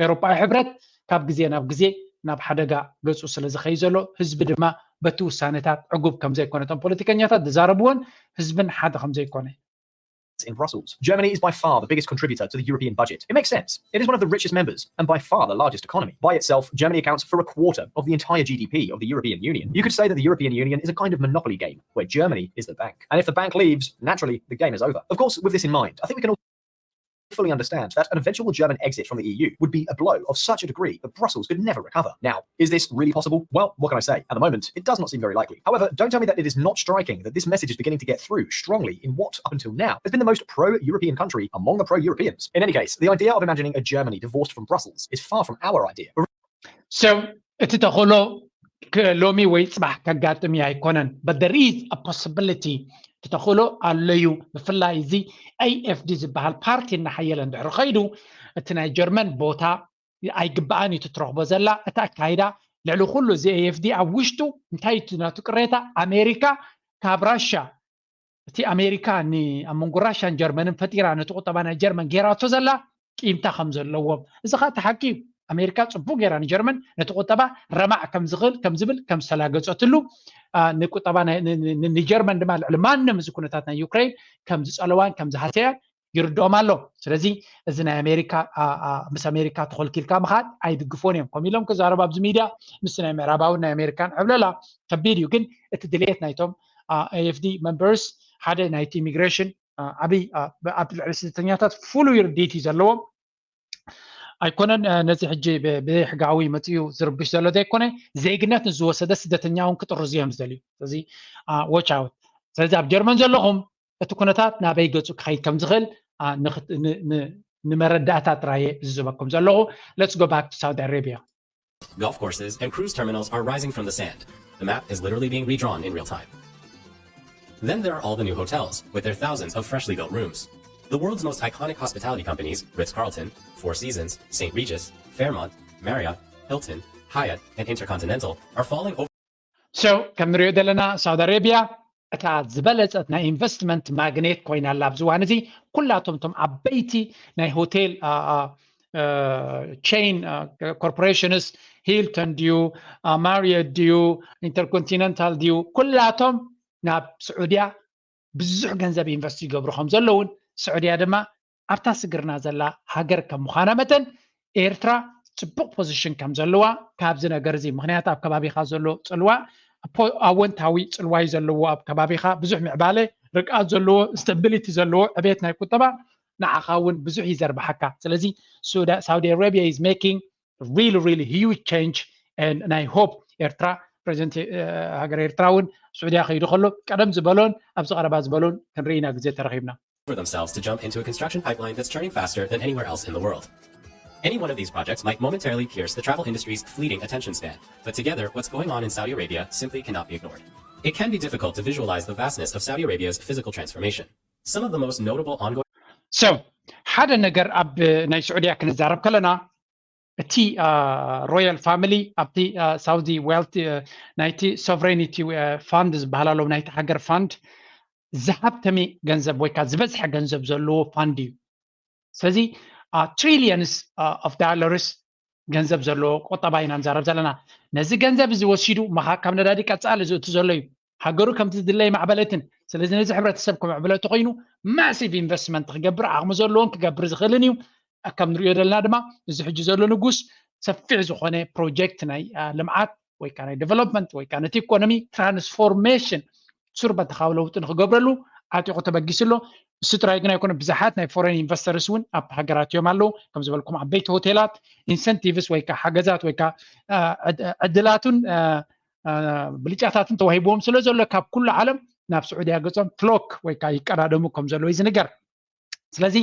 ኤሮፓ ሕብረት ካብ ግዜ ናብ ግዜ ናብ ሓደጋ ገፁ ስለ ዝኸይ ዘሎ ህዝቢ ድማ በቲ ውሳነታት ዕጉብ ከምዘይኮነ እቶም ፖለቲከኛታት ዝዛረብዎን ህዝብን ሓደ ከምዘይኮነ in Brussels. Germany is by far the biggest contributor to the European budget. It makes sense. It is one of the richest members and by far the largest economy. By itself, Germany accounts for a quarter of the entire G D P of the European Union. You could say that the European Union is a kind of monopoly game where Germany is the bank. And if the bank leaves, naturally, the game is over. Of course, with this in mind, I think we can all fully understand that an eventual German exit from the E U would be a blow of such a degree that Brussels could never recover. Now, is this really possible? Well, what can I say? At the moment, it does not seem very likely. However, don't tell me that it is not striking that this message is beginning to get through strongly in what, up until now, has been the most pro-European country among the pro-Europeans. In any case, the idea of imagining a Germany divorced from Brussels is far from our idea. So, እቲ ተኽእሎ ሎሚ ወይ ፅባሕ ከጋጥም እዩ ኣይኮነን። But there is a possibility። እቲ ተኽእሎ ኣሎ እዩ። ብፍላይ እዚ A F D ዝበሃል ፓርቲ እናሓየለ እንድሕር ኸይዱ እቲ ናይ ጀርመን ቦታ ኣይግባኣን እዩ ትረኽቦ ዘላ። እቲ ኣካይዳ ልዕሊ ኩሉ እዚ A F D ኣብ ውሽጡ እንታይ እዩ ናቱ ቅሬታ? ኣሜሪካ ካብ ራሻ እቲ ኣሜሪካ ኣብ መንጎ ራሻን ጀርመንን ፈጢራ ነቲ ቁጠባ ናይ ጀርመን ጌራቶ ዘላ ቂምታ ከም ዘለዎም። እዚ ከዓ ተሓቂ እዩ። ኣሜሪካ ፅቡቅ ጌራ ንጀርመን ነቲ ቁጠባ ረማዕ ከም ዝኽእል ከም ዝብል ከም ዝተላገፀትሉ ንቁጠባ ንጀርመን ድማ ልዕሊ ማንም እዚ ኩነታት ናይ ዩክሬን ከም ዝፀለዋን ከም ዝሃሰያን ይርድኦም ኣሎ። ስለዚ እዚ ናይ ኣሜሪካ ምስ ኣሜሪካ ተኾልኪልካ ምኻድ ኣይድግፎን እዮም። ከምኡ ኢሎም ክዛረቡ ኣብዚ ሚድያ ምስ ናይ ምዕራባውን ናይ ኣሜሪካን ዕብለላ ከቢድ እዩ። ግን እቲ ድሌት ናይቶም A F D members ሓደ ናይቲ ኢሚግሬሽን ዓብይ ኣብ ልዕሊ ስደተኛታት ፍሉይ ርድኢት እዩ ዘለዎም። ኣይኮነን ነዚ ሕጂ ብዘይሕጋዊ መፅኡ ዝርብሽ ዘሎ ዘይኮነ ዜግነት ንዝወሰደ ስደተኛ እውን ክጥርዙ እዮም ዝደልዩ። ስለዚ watch out። ስለዚ ኣብ ጀርመን ዘለኹም እቲ ኩነታት ናበይ ገፁ ክኸይድ ከም ዝኽእል ንመረዳእታ ጥራየ ዝዝበኩም ዘለኹ። Let's go back to Saudi Arabia. Golf courses and cruise terminals are rising from the sand. The map is literally being redrawn in real time. Then there are all the new hotels, with their thousands of freshly built rooms. The world's most iconic hospitality companies, Ritz Carlton, Four Seasons, Saint Regis, Fairmont, Marriott, Hilton, Hyatt, and Intercontinental, are falling over. So ከም ንሪኦ ዘለና ሳውዲ ኣረቢያ እታ ዝበለፀት ናይ ኢንቨስትመንት ማግኔት ኮይና ኣላ ኣብዚ እዋን እዚ። ኩላቶም እቶም ዓበይቲ ናይ ሆቴል chain corporations፣ ሂልተን ድዩ፣ ማሪዮት ድዩ፣ ኢንተርኮንቲነንታል ድዩ፣ ኩላቶም ናብ ስዑድያ ብዙሕ ገንዘብ ኢንቨስት ይገብሩ ከም ዘለውን፣ ስዑድያ ድማ ኣብታ ስግርና ዘላ ሃገር ከም ምዃና መጠን ኤርትራ ፅቡቕ ፖዚሽን ከም ዘለዋ ካብዚ ነገር እዚ፣ ምክንያቱ ኣብ ከባቢኻ ዘሎ ፅልዋ ኣወንታዊ ፅልዋ እዩ ዘለዎ። ኣብ ከባቢኻ ብዙሕ ምዕባለ፣ ርግኣት ዘለዎ፣ ስታቢሊቲ ዘለዎ ዕቤት ናይ ቁጠባ ንዓኻ እውን ብዙሕ እዩ ዘርብሓካ። ስለዚ ሳውዲ ኣረቢያ is making really really huge change and I hope ኤርትራ፣ ፕሬዚደንት ሃገር ኤርትራ እውን ስዑድያ ከይዱ ከሎ ቀደም ዝበሎን ኣብዚ ቀረባ ዝበሎን ክንርኢ ኢና ግዜ ተረኺብና። for themselves to jump into a construction pipeline that's turning faster than anywhere else in the world. Any one of these projects might momentarily pierce the travel industry's fleeting attention span, but together, what's going on in Saudi Arabia simply cannot be ignored. It can be difficult to visualize the vastness of Saudi Arabia's physical transformation. Some of the most notable ongoing So ሓደ ነገር ኣብ ናይ ስዑድያ ክንዛረብ ከለና እቲ ሮያል ፋሚሊ ኣብቲ ሳውዲ ዌልት ናይቲ ሶቨሬኒቲ ፋንድ ዝበሃል ኣሎ፣ ናይቲ ሃገር ፋንድ ዝሃብተመ ገንዘብ ወይ ከዓ ዝበዝሐ ገንዘብ ዘለዎ ፋንድ እዩ። ስለዚ ትሪሊየንስ ኦፍ ዳለርስ ገንዘብ ዘለዎ ቁጠባ ኢና ንዛረብ ዘለና። ነዚ ገንዘብ እዚ ወሲዱ ምኻድ ካብ ነዳዲ ቀፃሊ ዝእቱ ዘሎ እዩ። ሃገሩ ከምቲ ዝድለ ኣይማዕበለትን። ስለዚ ነዚ ሕብረተሰብ ከመዕብሎ እንተኾይኑ ማሲቭ ኢንቨስትመንት ክገብር ዓቕሚ ዘለዎን ክገብር ዝኽእልን እዩ። ከም ንሪኦ ዘለና ድማ እዚ ሕጂ ዘሎ ንጉስ ሰፊሕ ዝኾነ ፕሮጀክት ናይ ልምዓት ወይ ከዓ ናይ ዲቨሎፕመንት ወይ ከዓ ነቲ ኢኮኖሚ ትራንስፎርሜሽን ሱር በተኻዊ ለውጢ ንክገብረሉ ዓጢቑ ተበጊሱ ኣሎ። እሱ ጥራይ ግን ኣይኮነ፣ ብዙሓት ናይ ፎሬን ኢንቨስተርስ እውን ኣብቲ ሃገራት እዮም ኣለዉ። ከም ዝበልኩም ዓበይቲ ሆቴላት፣ ኢንሰንቲቭስ ወይ ከዓ ሓገዛት ወይ ከዓ ዕድላቱን ብልጫታትን ተዋሂብዎም ስለ ዘሎ ካብ ኩሉ ዓለም ናብ ስዑድያ ገፆም ፍሎክ ወይ ከዓ ይቀዳደሙ ከም ዘለዉ እዩ ዝንገር። ስለዚ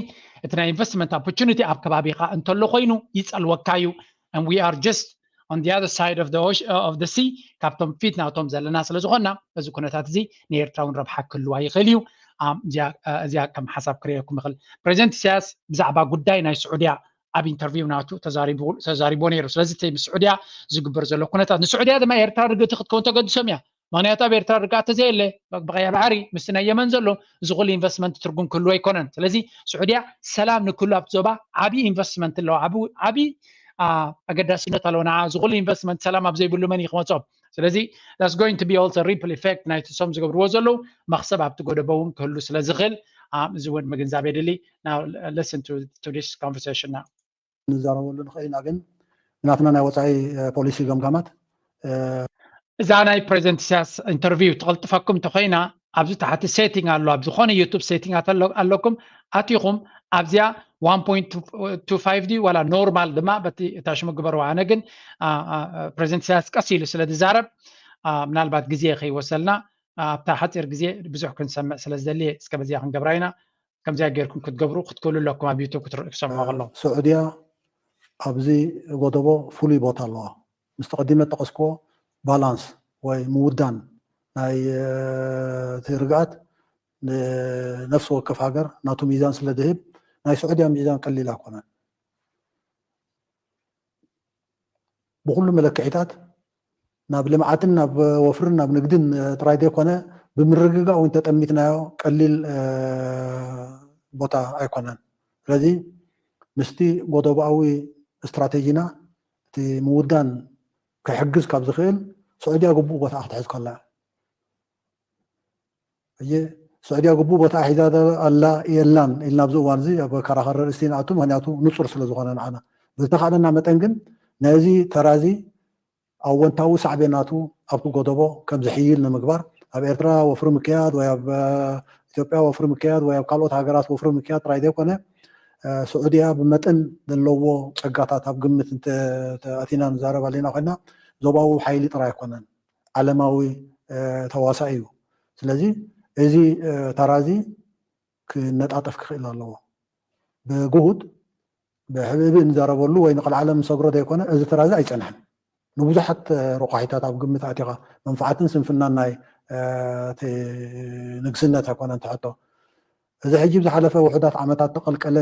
እቲ ናይ ኢንቨስትመንት ኦፖርቹኒቲ ኣብ ከባቢኻ እንተሎ ኮይኑ ይፀልወካ እዩ። And we are just on the other side of the sea ካብቶም ፊት ናቶም ዘለና ስለ ዝኾንና እዚ ኩነታት እዚ ንኤርትራ እውን ረብሓ ክህልዋ ይኽእል እዩ። እዚኣ ከም ሓሳብ ክርእየኩም ይኽእል። ፕሬዚደንት ኢሳያስ ብዛዕባ ጉዳይ ናይ ስዑድያ ኣብ ኢንተርቪው ናቱ ተዛሪቡ ነይሩ። ስለዚ ምስ ስዑድያ ዝግበር ዘሎ ኩነታት፣ ንስዑድያ ድማ ኤርትራ ርግእቲ ክትከውን ተገድሶም እያ። ምክንያቱ ኣብ ኤርትራ ርግኣት ተዘየለ፣ ብቀያ ባሕሪ ምስቲ ናይ የመን ዘሎ እዚ ኩሉ ኢንቨስትመንት ትርጉም ክህልዎ ኣይኮነን። ስለዚ ስዑድያ ሰላም ንክህሉ ኣብቲ ዞባ ዓብዪ ኢንቨስትመንት ኣለዎ፣ ዓብዪ ኣገዳስነት ኣለዎ። ንዓ እዚ ኩሉ ኢንቨስትመንት ሰላም ኣብ ዘይብሉ መን እዩ ክመፅኦም? ስለዚ that's going to be also ripple effect ናይቲ ሶም ዝገብርዎ ዘለዉ መክሰብ ኣብቲ ጎደቦ እውን ክህሉ ስለ ዝኽእል፣ እዚ እውን ምግንዛብ የድሊ። Now listen to this conversation now. ንዛረበሉ ንኽእል ኢና፣ ግን ናትና ናይ ወፃኢ ፖሊሲ ገምጋማት እዛ ናይ ፕሬዚደንት ኢሳያስ ኢንተርቪው ትቐልጥፈኩም እንተኮይና፣ ኣብዚ ታሕቲ ሴቲንግ ኣሎ። ኣብ ዝኾነ ዩቱብ ሴቲንግ ኣለኩም፣ ኣቲኹም ኣብዚኣ one point two five ድዩ ዋላ ኖርማል ድማ በቲ እታ ሽሙ ግበርዋ። ኣነ ግን ፕሬዚደንት ኢሳያስ ቀስ ኢሉ ስለ ዝዛረብ፣ ምናልባት ግዜ ከይወሰልና ኣብታ ሓፂር ግዜ ብዙሕ ክንሰምዕ ስለ ዝደሊ እስከ በዚኣ ክንገብራ ኢና። ከምዚኣ ጌርኩም ክትገብሩ ክትክእሉ ኣለኩም። ኣብ ዩቱብ ክትርእዩ ክሰምዑ ከለዉ ስዑድያ ኣብዚ ጎደቦ ፍሉይ ቦታ ኣለዋ። ምስቲ ቀዲመ ጠቐስክዎ ባላንስ ወይ ምውዳን ናይ እቲ ርግኣት ንነፍሲ ወከፍ ሃገር ናቱ ሚዛን ስለ ዝህብ ናይ ስዑድያ ሚዛን ቀሊል ኣይኮነን። ብኩሉ መለክዒታት ናብ ልምዓትን ናብ ወፍርን ናብ ንግድን ጥራይ ዘይኮነ ብምርግጋእ እውን ተጠሚትናዮ ቀሊል ቦታ ኣይኮነን። ስለዚ ምስቲ ጎደቦኣዊ ስትራቴጂና እቲ ምውዳን ክሕግዝ ካብ ዝኽእል ስዑድያ ግቡእ ቦታ ክትሕዝ ከላ ሕጂ ስዑድያ ግቡእ ቦታ ሒዛ ኣላ የላን ኢልና ኣብዚ እዋን እዚ ኣብ ከራኸሪ ርእሲ ንኣቱ፣ ምክንያቱ ንፁር ስለ ዝኾነ ንዓና። ብዝተኻእለና መጠን ግን ነዚ ተራዚ ኣወንታዊ ሳዕቤናቱ ኣብቲ ጎደቦ ከም ዝሕይል ንምግባር ኣብ ኤርትራ ወፍሪ ምክያድ ወይ ኣብ ኢትዮጵያ ወፍሪ ምክያድ ወይ ኣብ ካልኦት ሃገራት ወፍሪ ምክያድ ጥራይ ዘይኮነ ስዑድያ ብመጠን ዘለዎ ፀጋታት ኣብ ግምት ኣቲና ንዛረብ ኣለና ኮይና ዞባዊ ሓይሊ ጥራይ ኣይኮነን። ዓለማዊ ተዋሳኢ እዩ። ስለዚ እዚ ተራዚ ክነጣጠፍ ክኽእል ኣለዎ። ብግሁድ ብሕብእብእ ንዛረበሉ ወይ ንቐልዓለም ንሰግሮ ዘይኮነ እዚ ተራዚ ኣይጸንሐን። ንብዙሓት ረቋሒታት ኣብ ግምት ኣቲኻ መንፋዓትን ስንፍናን ናይ ንግስነት ኣይኮነን ትሕቶ። እዚ ሕጂ ብዝሓለፈ ውሑዳት ዓመታት ተቐልቀለ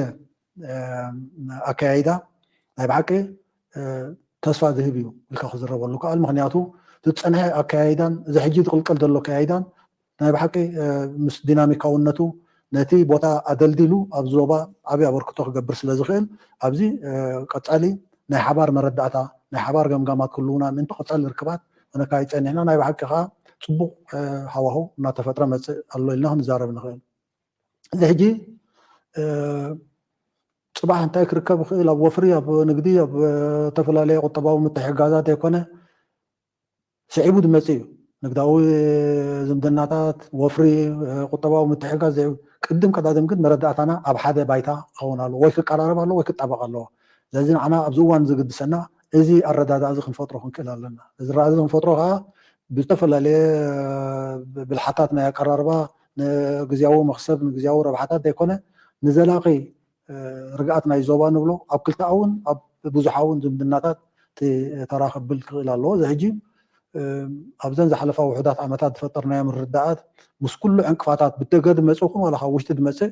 ኣካያይዳ ናይ ብሓቂ ተስፋ ዝህብ እዩ ኢልካ ክዝረበሉ ከኣል። ምክንያቱ ዝፀንሐ ኣካያይዳን እዚ ሕጂ ዝቕልቀል ዘሎ ኣካያይዳን ናይ ብሓቂ ምስ ዲናሚካውነቱ ነቲ ቦታ ኣደልዲሉ ኣብዚ ዞባ ዓብዪ ኣበርክቶ ክገብር ስለ ዝኽእል ኣብዚ ቀፃሊ ናይ ሓባር መረዳእታ ናይ ሓባር ገምጋማት ክህልውና ምእንቲ ቀፃሊ ርክባት ክነካይድ ፀኒሕና ናይ ብሓቂ ከዓ ፅቡቕ ሃዋህው እናተፈጥረ መፅእ ኣሎ ኢልና ክንዛረብ ንኽእል። እዚ ሕጂ ፅባሕ እንታይ ክርከብ ይኽእል ኣብ ወፍሪ ኣብ ንግዲ ኣብ ዝተፈላለዩ ቁጠባዊ ምትሕግጋዛት ዘይኮነ ስዒቡ ዝመፅእ እዩ። ንግዳዊ ዝምድናታት ወፍሪ ቁጠባዊ ምትሕግጋዝ ቅድም ቀዳድም ግን መረዳእታና ኣብ ሓደ ባይታ ክኸውን ኣለዎ ወይ ክቀራረብ ኣለዎ ወይ ክጣበቕ ኣለዎ። ስለዚ ንዓና ኣብዚ እዋን ዝግድሰና እዚ ኣረዳድኣ እዚ ክንፈጥሮ ክንክእል ኣለና። እዚ ራእዚ ክንፈጥሮ ከዓ ብዝተፈላለየ ብልሓታት ናይ ኣቀራርባ ንግዝያዊ መክሰብ ንግዝያዊ ረብሓታት ዘይኮነ ንዘላቒ ርግኣት ናይ ዞባ ንብሎ ኣብ ክልተኣውን ኣብ ብዙሓውን ዝምድናታት ተራ ክብል ክኽእል ኣለዎ። እዚ ሕጂ ኣብዘን ዝሓለፋ ውሑዳት ዓመታት ዝፈጠርናዮ ምርድዳኣት ምስ ኩሉ ዕንቅፋታት ብደገ ዝመፅእ ይኹን ዋላ ካብ ውሽጢ ዝመፅእ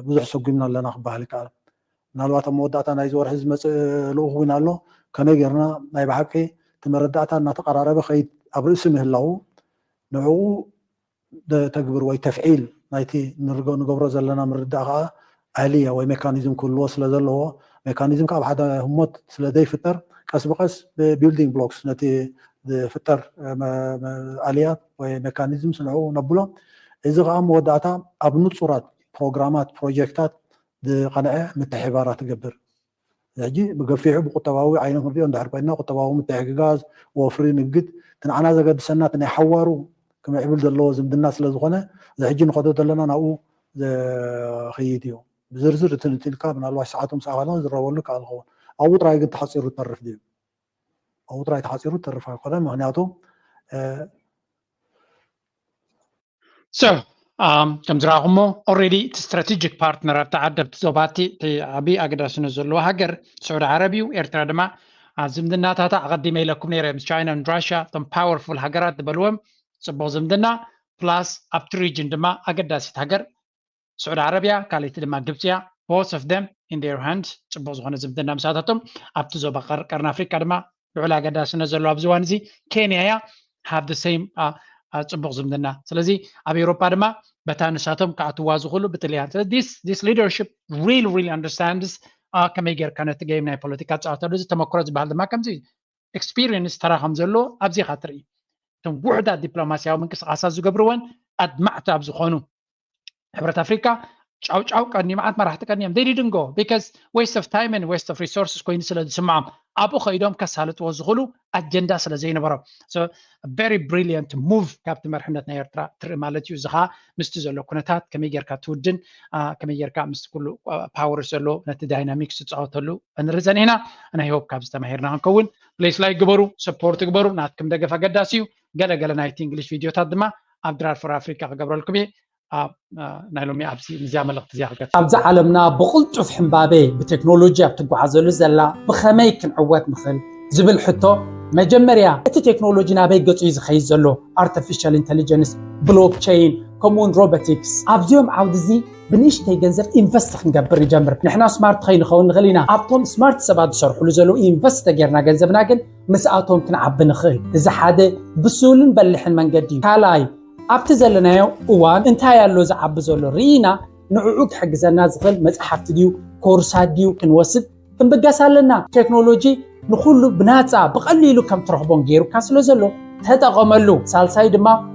ብዙሕ ሰጉምና ኣለና ክበሃል ይከኣል። ምናልባት ኣብ መወዳእታ ናይዚ ወርሒ ዝመፅእ ልኡኽ እውን ኣሎ። ከመይ ጌርና ናይ ብሓቂ እቲ መረዳእታ እናተቐራረበ ከይድ ኣብ ርእሲ ምህላው ንዕኡ ተግብር ወይ ተፍዒል ናይቲ ንገብሮ ዘለና ምርዳእ ከዓ ኣልያ ወይ ሜካኒዝም ክህልዎ ስለ ዘለዎ ሜካኒዝም ካብ ሓደ ህሞት ስለ ዘይፍጠር ቀስ ብቀስ ብቢልዲንግ ብሎክስ ነቲ ዝፍጠር ኣልያት ወይ ሜካኒዝም ስንዕኡ ነብሎ። እዚ ከዓ መወዳእታ ኣብ ንፁራት ፕሮግራማት ፕሮጀክታት ዝቐንዐ ምትሕባራት ትገብር። ሕጂ ብገፊሑ ብቁጠባዊ ዓይነ ክንሪኦ እንድሕር ኮይና ቁጠባዊ ምትሕግጋዝ ወፍሪ ንግድ እቲ ንዓና ዘገድሰና እቲ ናይ ሓዋሩ ክምዕብል ዘለዎ ዝምድና ስለ ዝኾነ እዚ ሕጂ ንኸዶ ዘለና ናብኡ ዘኸይድ እዩ። ብዝርዝር እቲ ንትልካ ምናልባት ሰዓቱ ምስ ኣኸልና ዝረበሉ ይከኣል ኸውን ኣብኡ ጥራይ ግን ተሓፂሩ ተርፍ ድዩ ኣብኡ ጥራይ ተሓፂሩ ተርፍ ኣይኮነን ምክንያቱ So ከም ዝረኣኹሞ already እቲ ስትራቴጂክ ፓርትነር ኣብቲ ዓዲ ኣብቲ ዞባቲ እቲ ዓብዪ ኣገዳስነት ዘለዎ ሃገር ስዑዲ ዓረብ እዩ። ኤርትራ ድማ ኣብ ዝምድናታታ ኣቐዲመ ኢለኩም ነይረ ምስ ቻይና ን ራሽያ እቶም ፓወርፉል ሃገራት ዝበልዎም ፅቡቕ ዝምድና ፕላስ ኣብቲ ሪጅን ድማ ኣገዳሲት ሃገር ስዑዲ ዓረብያ ካልኣይቲ ድማ ግብፂ እያ። both of them in their hand ጽቡቕ ዝኾነ ዝምድና ምሳታቶም ኣብቲ ዞባ ቀርኒ ኣፍሪካ ድማ ልዑል ኣገዳስነት ዘለዎ ኣብዚ ዋን እዚ ኬንያ እያ። Have the same ጽቡቕ ዝምድና። ስለዚ ኣብ ኤውሮፓ ድማ በታ ንሳቶም ክኣትዋ ዝኽእሉ ብጥልያን። This leadership really really understands ከመይ ጌርካ ነቲ game ናይ ፖለቲካ ፃወተሉ። እዚ ተመክሮ ዝበሃል ድማ ከምዚ experience ተራ ከም ዘለዎ ኣብዚ ኢኻ ትርኢ። እቶም ውሕዳት ዲፕሎማሲያዊ ምንቅስቃሳት ዝገብርወን ኣድማዕቲ ኣብ ዝኾኑ ሕብረት ኣፍሪካ ጫው ጫው ቀኒ መዓት መራሕቲ ቀኒዮም they didn't go because waste of time and waste of resources ኮይኑ ስለ ዝስምዖም ኣብኡ ከይዶም ከሳልጥዎ ዝኽእሉ ኣጀንዳ ስለ ዘይነበሮም very brilliant move ካብቲ መርሕነት ናይ ኤርትራ ትርኢ ማለት እዩ። እዚ ከዓ ምስቲ ዘሎ ኩነታት ከመይ ጌርካ ትውድን ከመይ ጌርካ ምስቲ ኩሉ power ዘሎ ነቲ dynamics ትፃወተሉ ንርኢ ጸኒሕና። I hope ካብ ዝተማሂርና ክንከውን please like ግበሩ፣ support ግበሩ። ናትኩም ደገፍ ኣገዳሲ እዩ። ገለገለ ናይቲ English ቪድዮታት ድማ ኣብ ድራር for ኣፍሪካ ክገብረልኩም እየ። ናይ ሎሚ ኣብዚ ምዝያ መልእክቲ እዚኣ ክገጽ ኣብዛ ዓለምና ብቕልጡፍ ሕምባቤ ብቴክኖሎጂ ኣብ ትጓዓዘሉ ዘላ ብኸመይ ክንዕወት ንኽእል ዝብል ሕቶ መጀመርያ እቲ ቴክኖሎጂ ናበይ ገጹ እዩ ዝኸይድ ዘሎ? Artificial intelligence፣ blockchain፣ ከምኡውን robotics ኣብዚኦም ዓውዲ እዚ ብንእሽተይ ገንዘብ invest ክንገብር ንጀምር። ንሕና smart ከይንኸውን ንኽእል ኢና። ኣብቶም smart ሰባት ዝሰርሕሉ ዘለዉ invest ተጌርና ገንዘብና ግን ምስኣቶም ክንዓቢ ንኽእል። እዚ ሓደ ብሱልን በሊሕን መንገዲ እዩ። ካልኣይ ኣብቲ ዘለናዮ እዋን እንታይ ኣሎ ዝዓቢ ዘሎ ርኢና ንዕኡ ክሕግዘና ዝኽእል መፅሓፍቲ ድዩ ኮርሳት ድዩ ክንወስድ ክንብገስ ኣለና። ቴክኖሎጂ ንኹሉ ብናፃ ብቐሊሉ ከም ትረኽቦን ገይሩካ ስለ ዘሎ ተጠቐመሉ። ሳልሳይ ድማ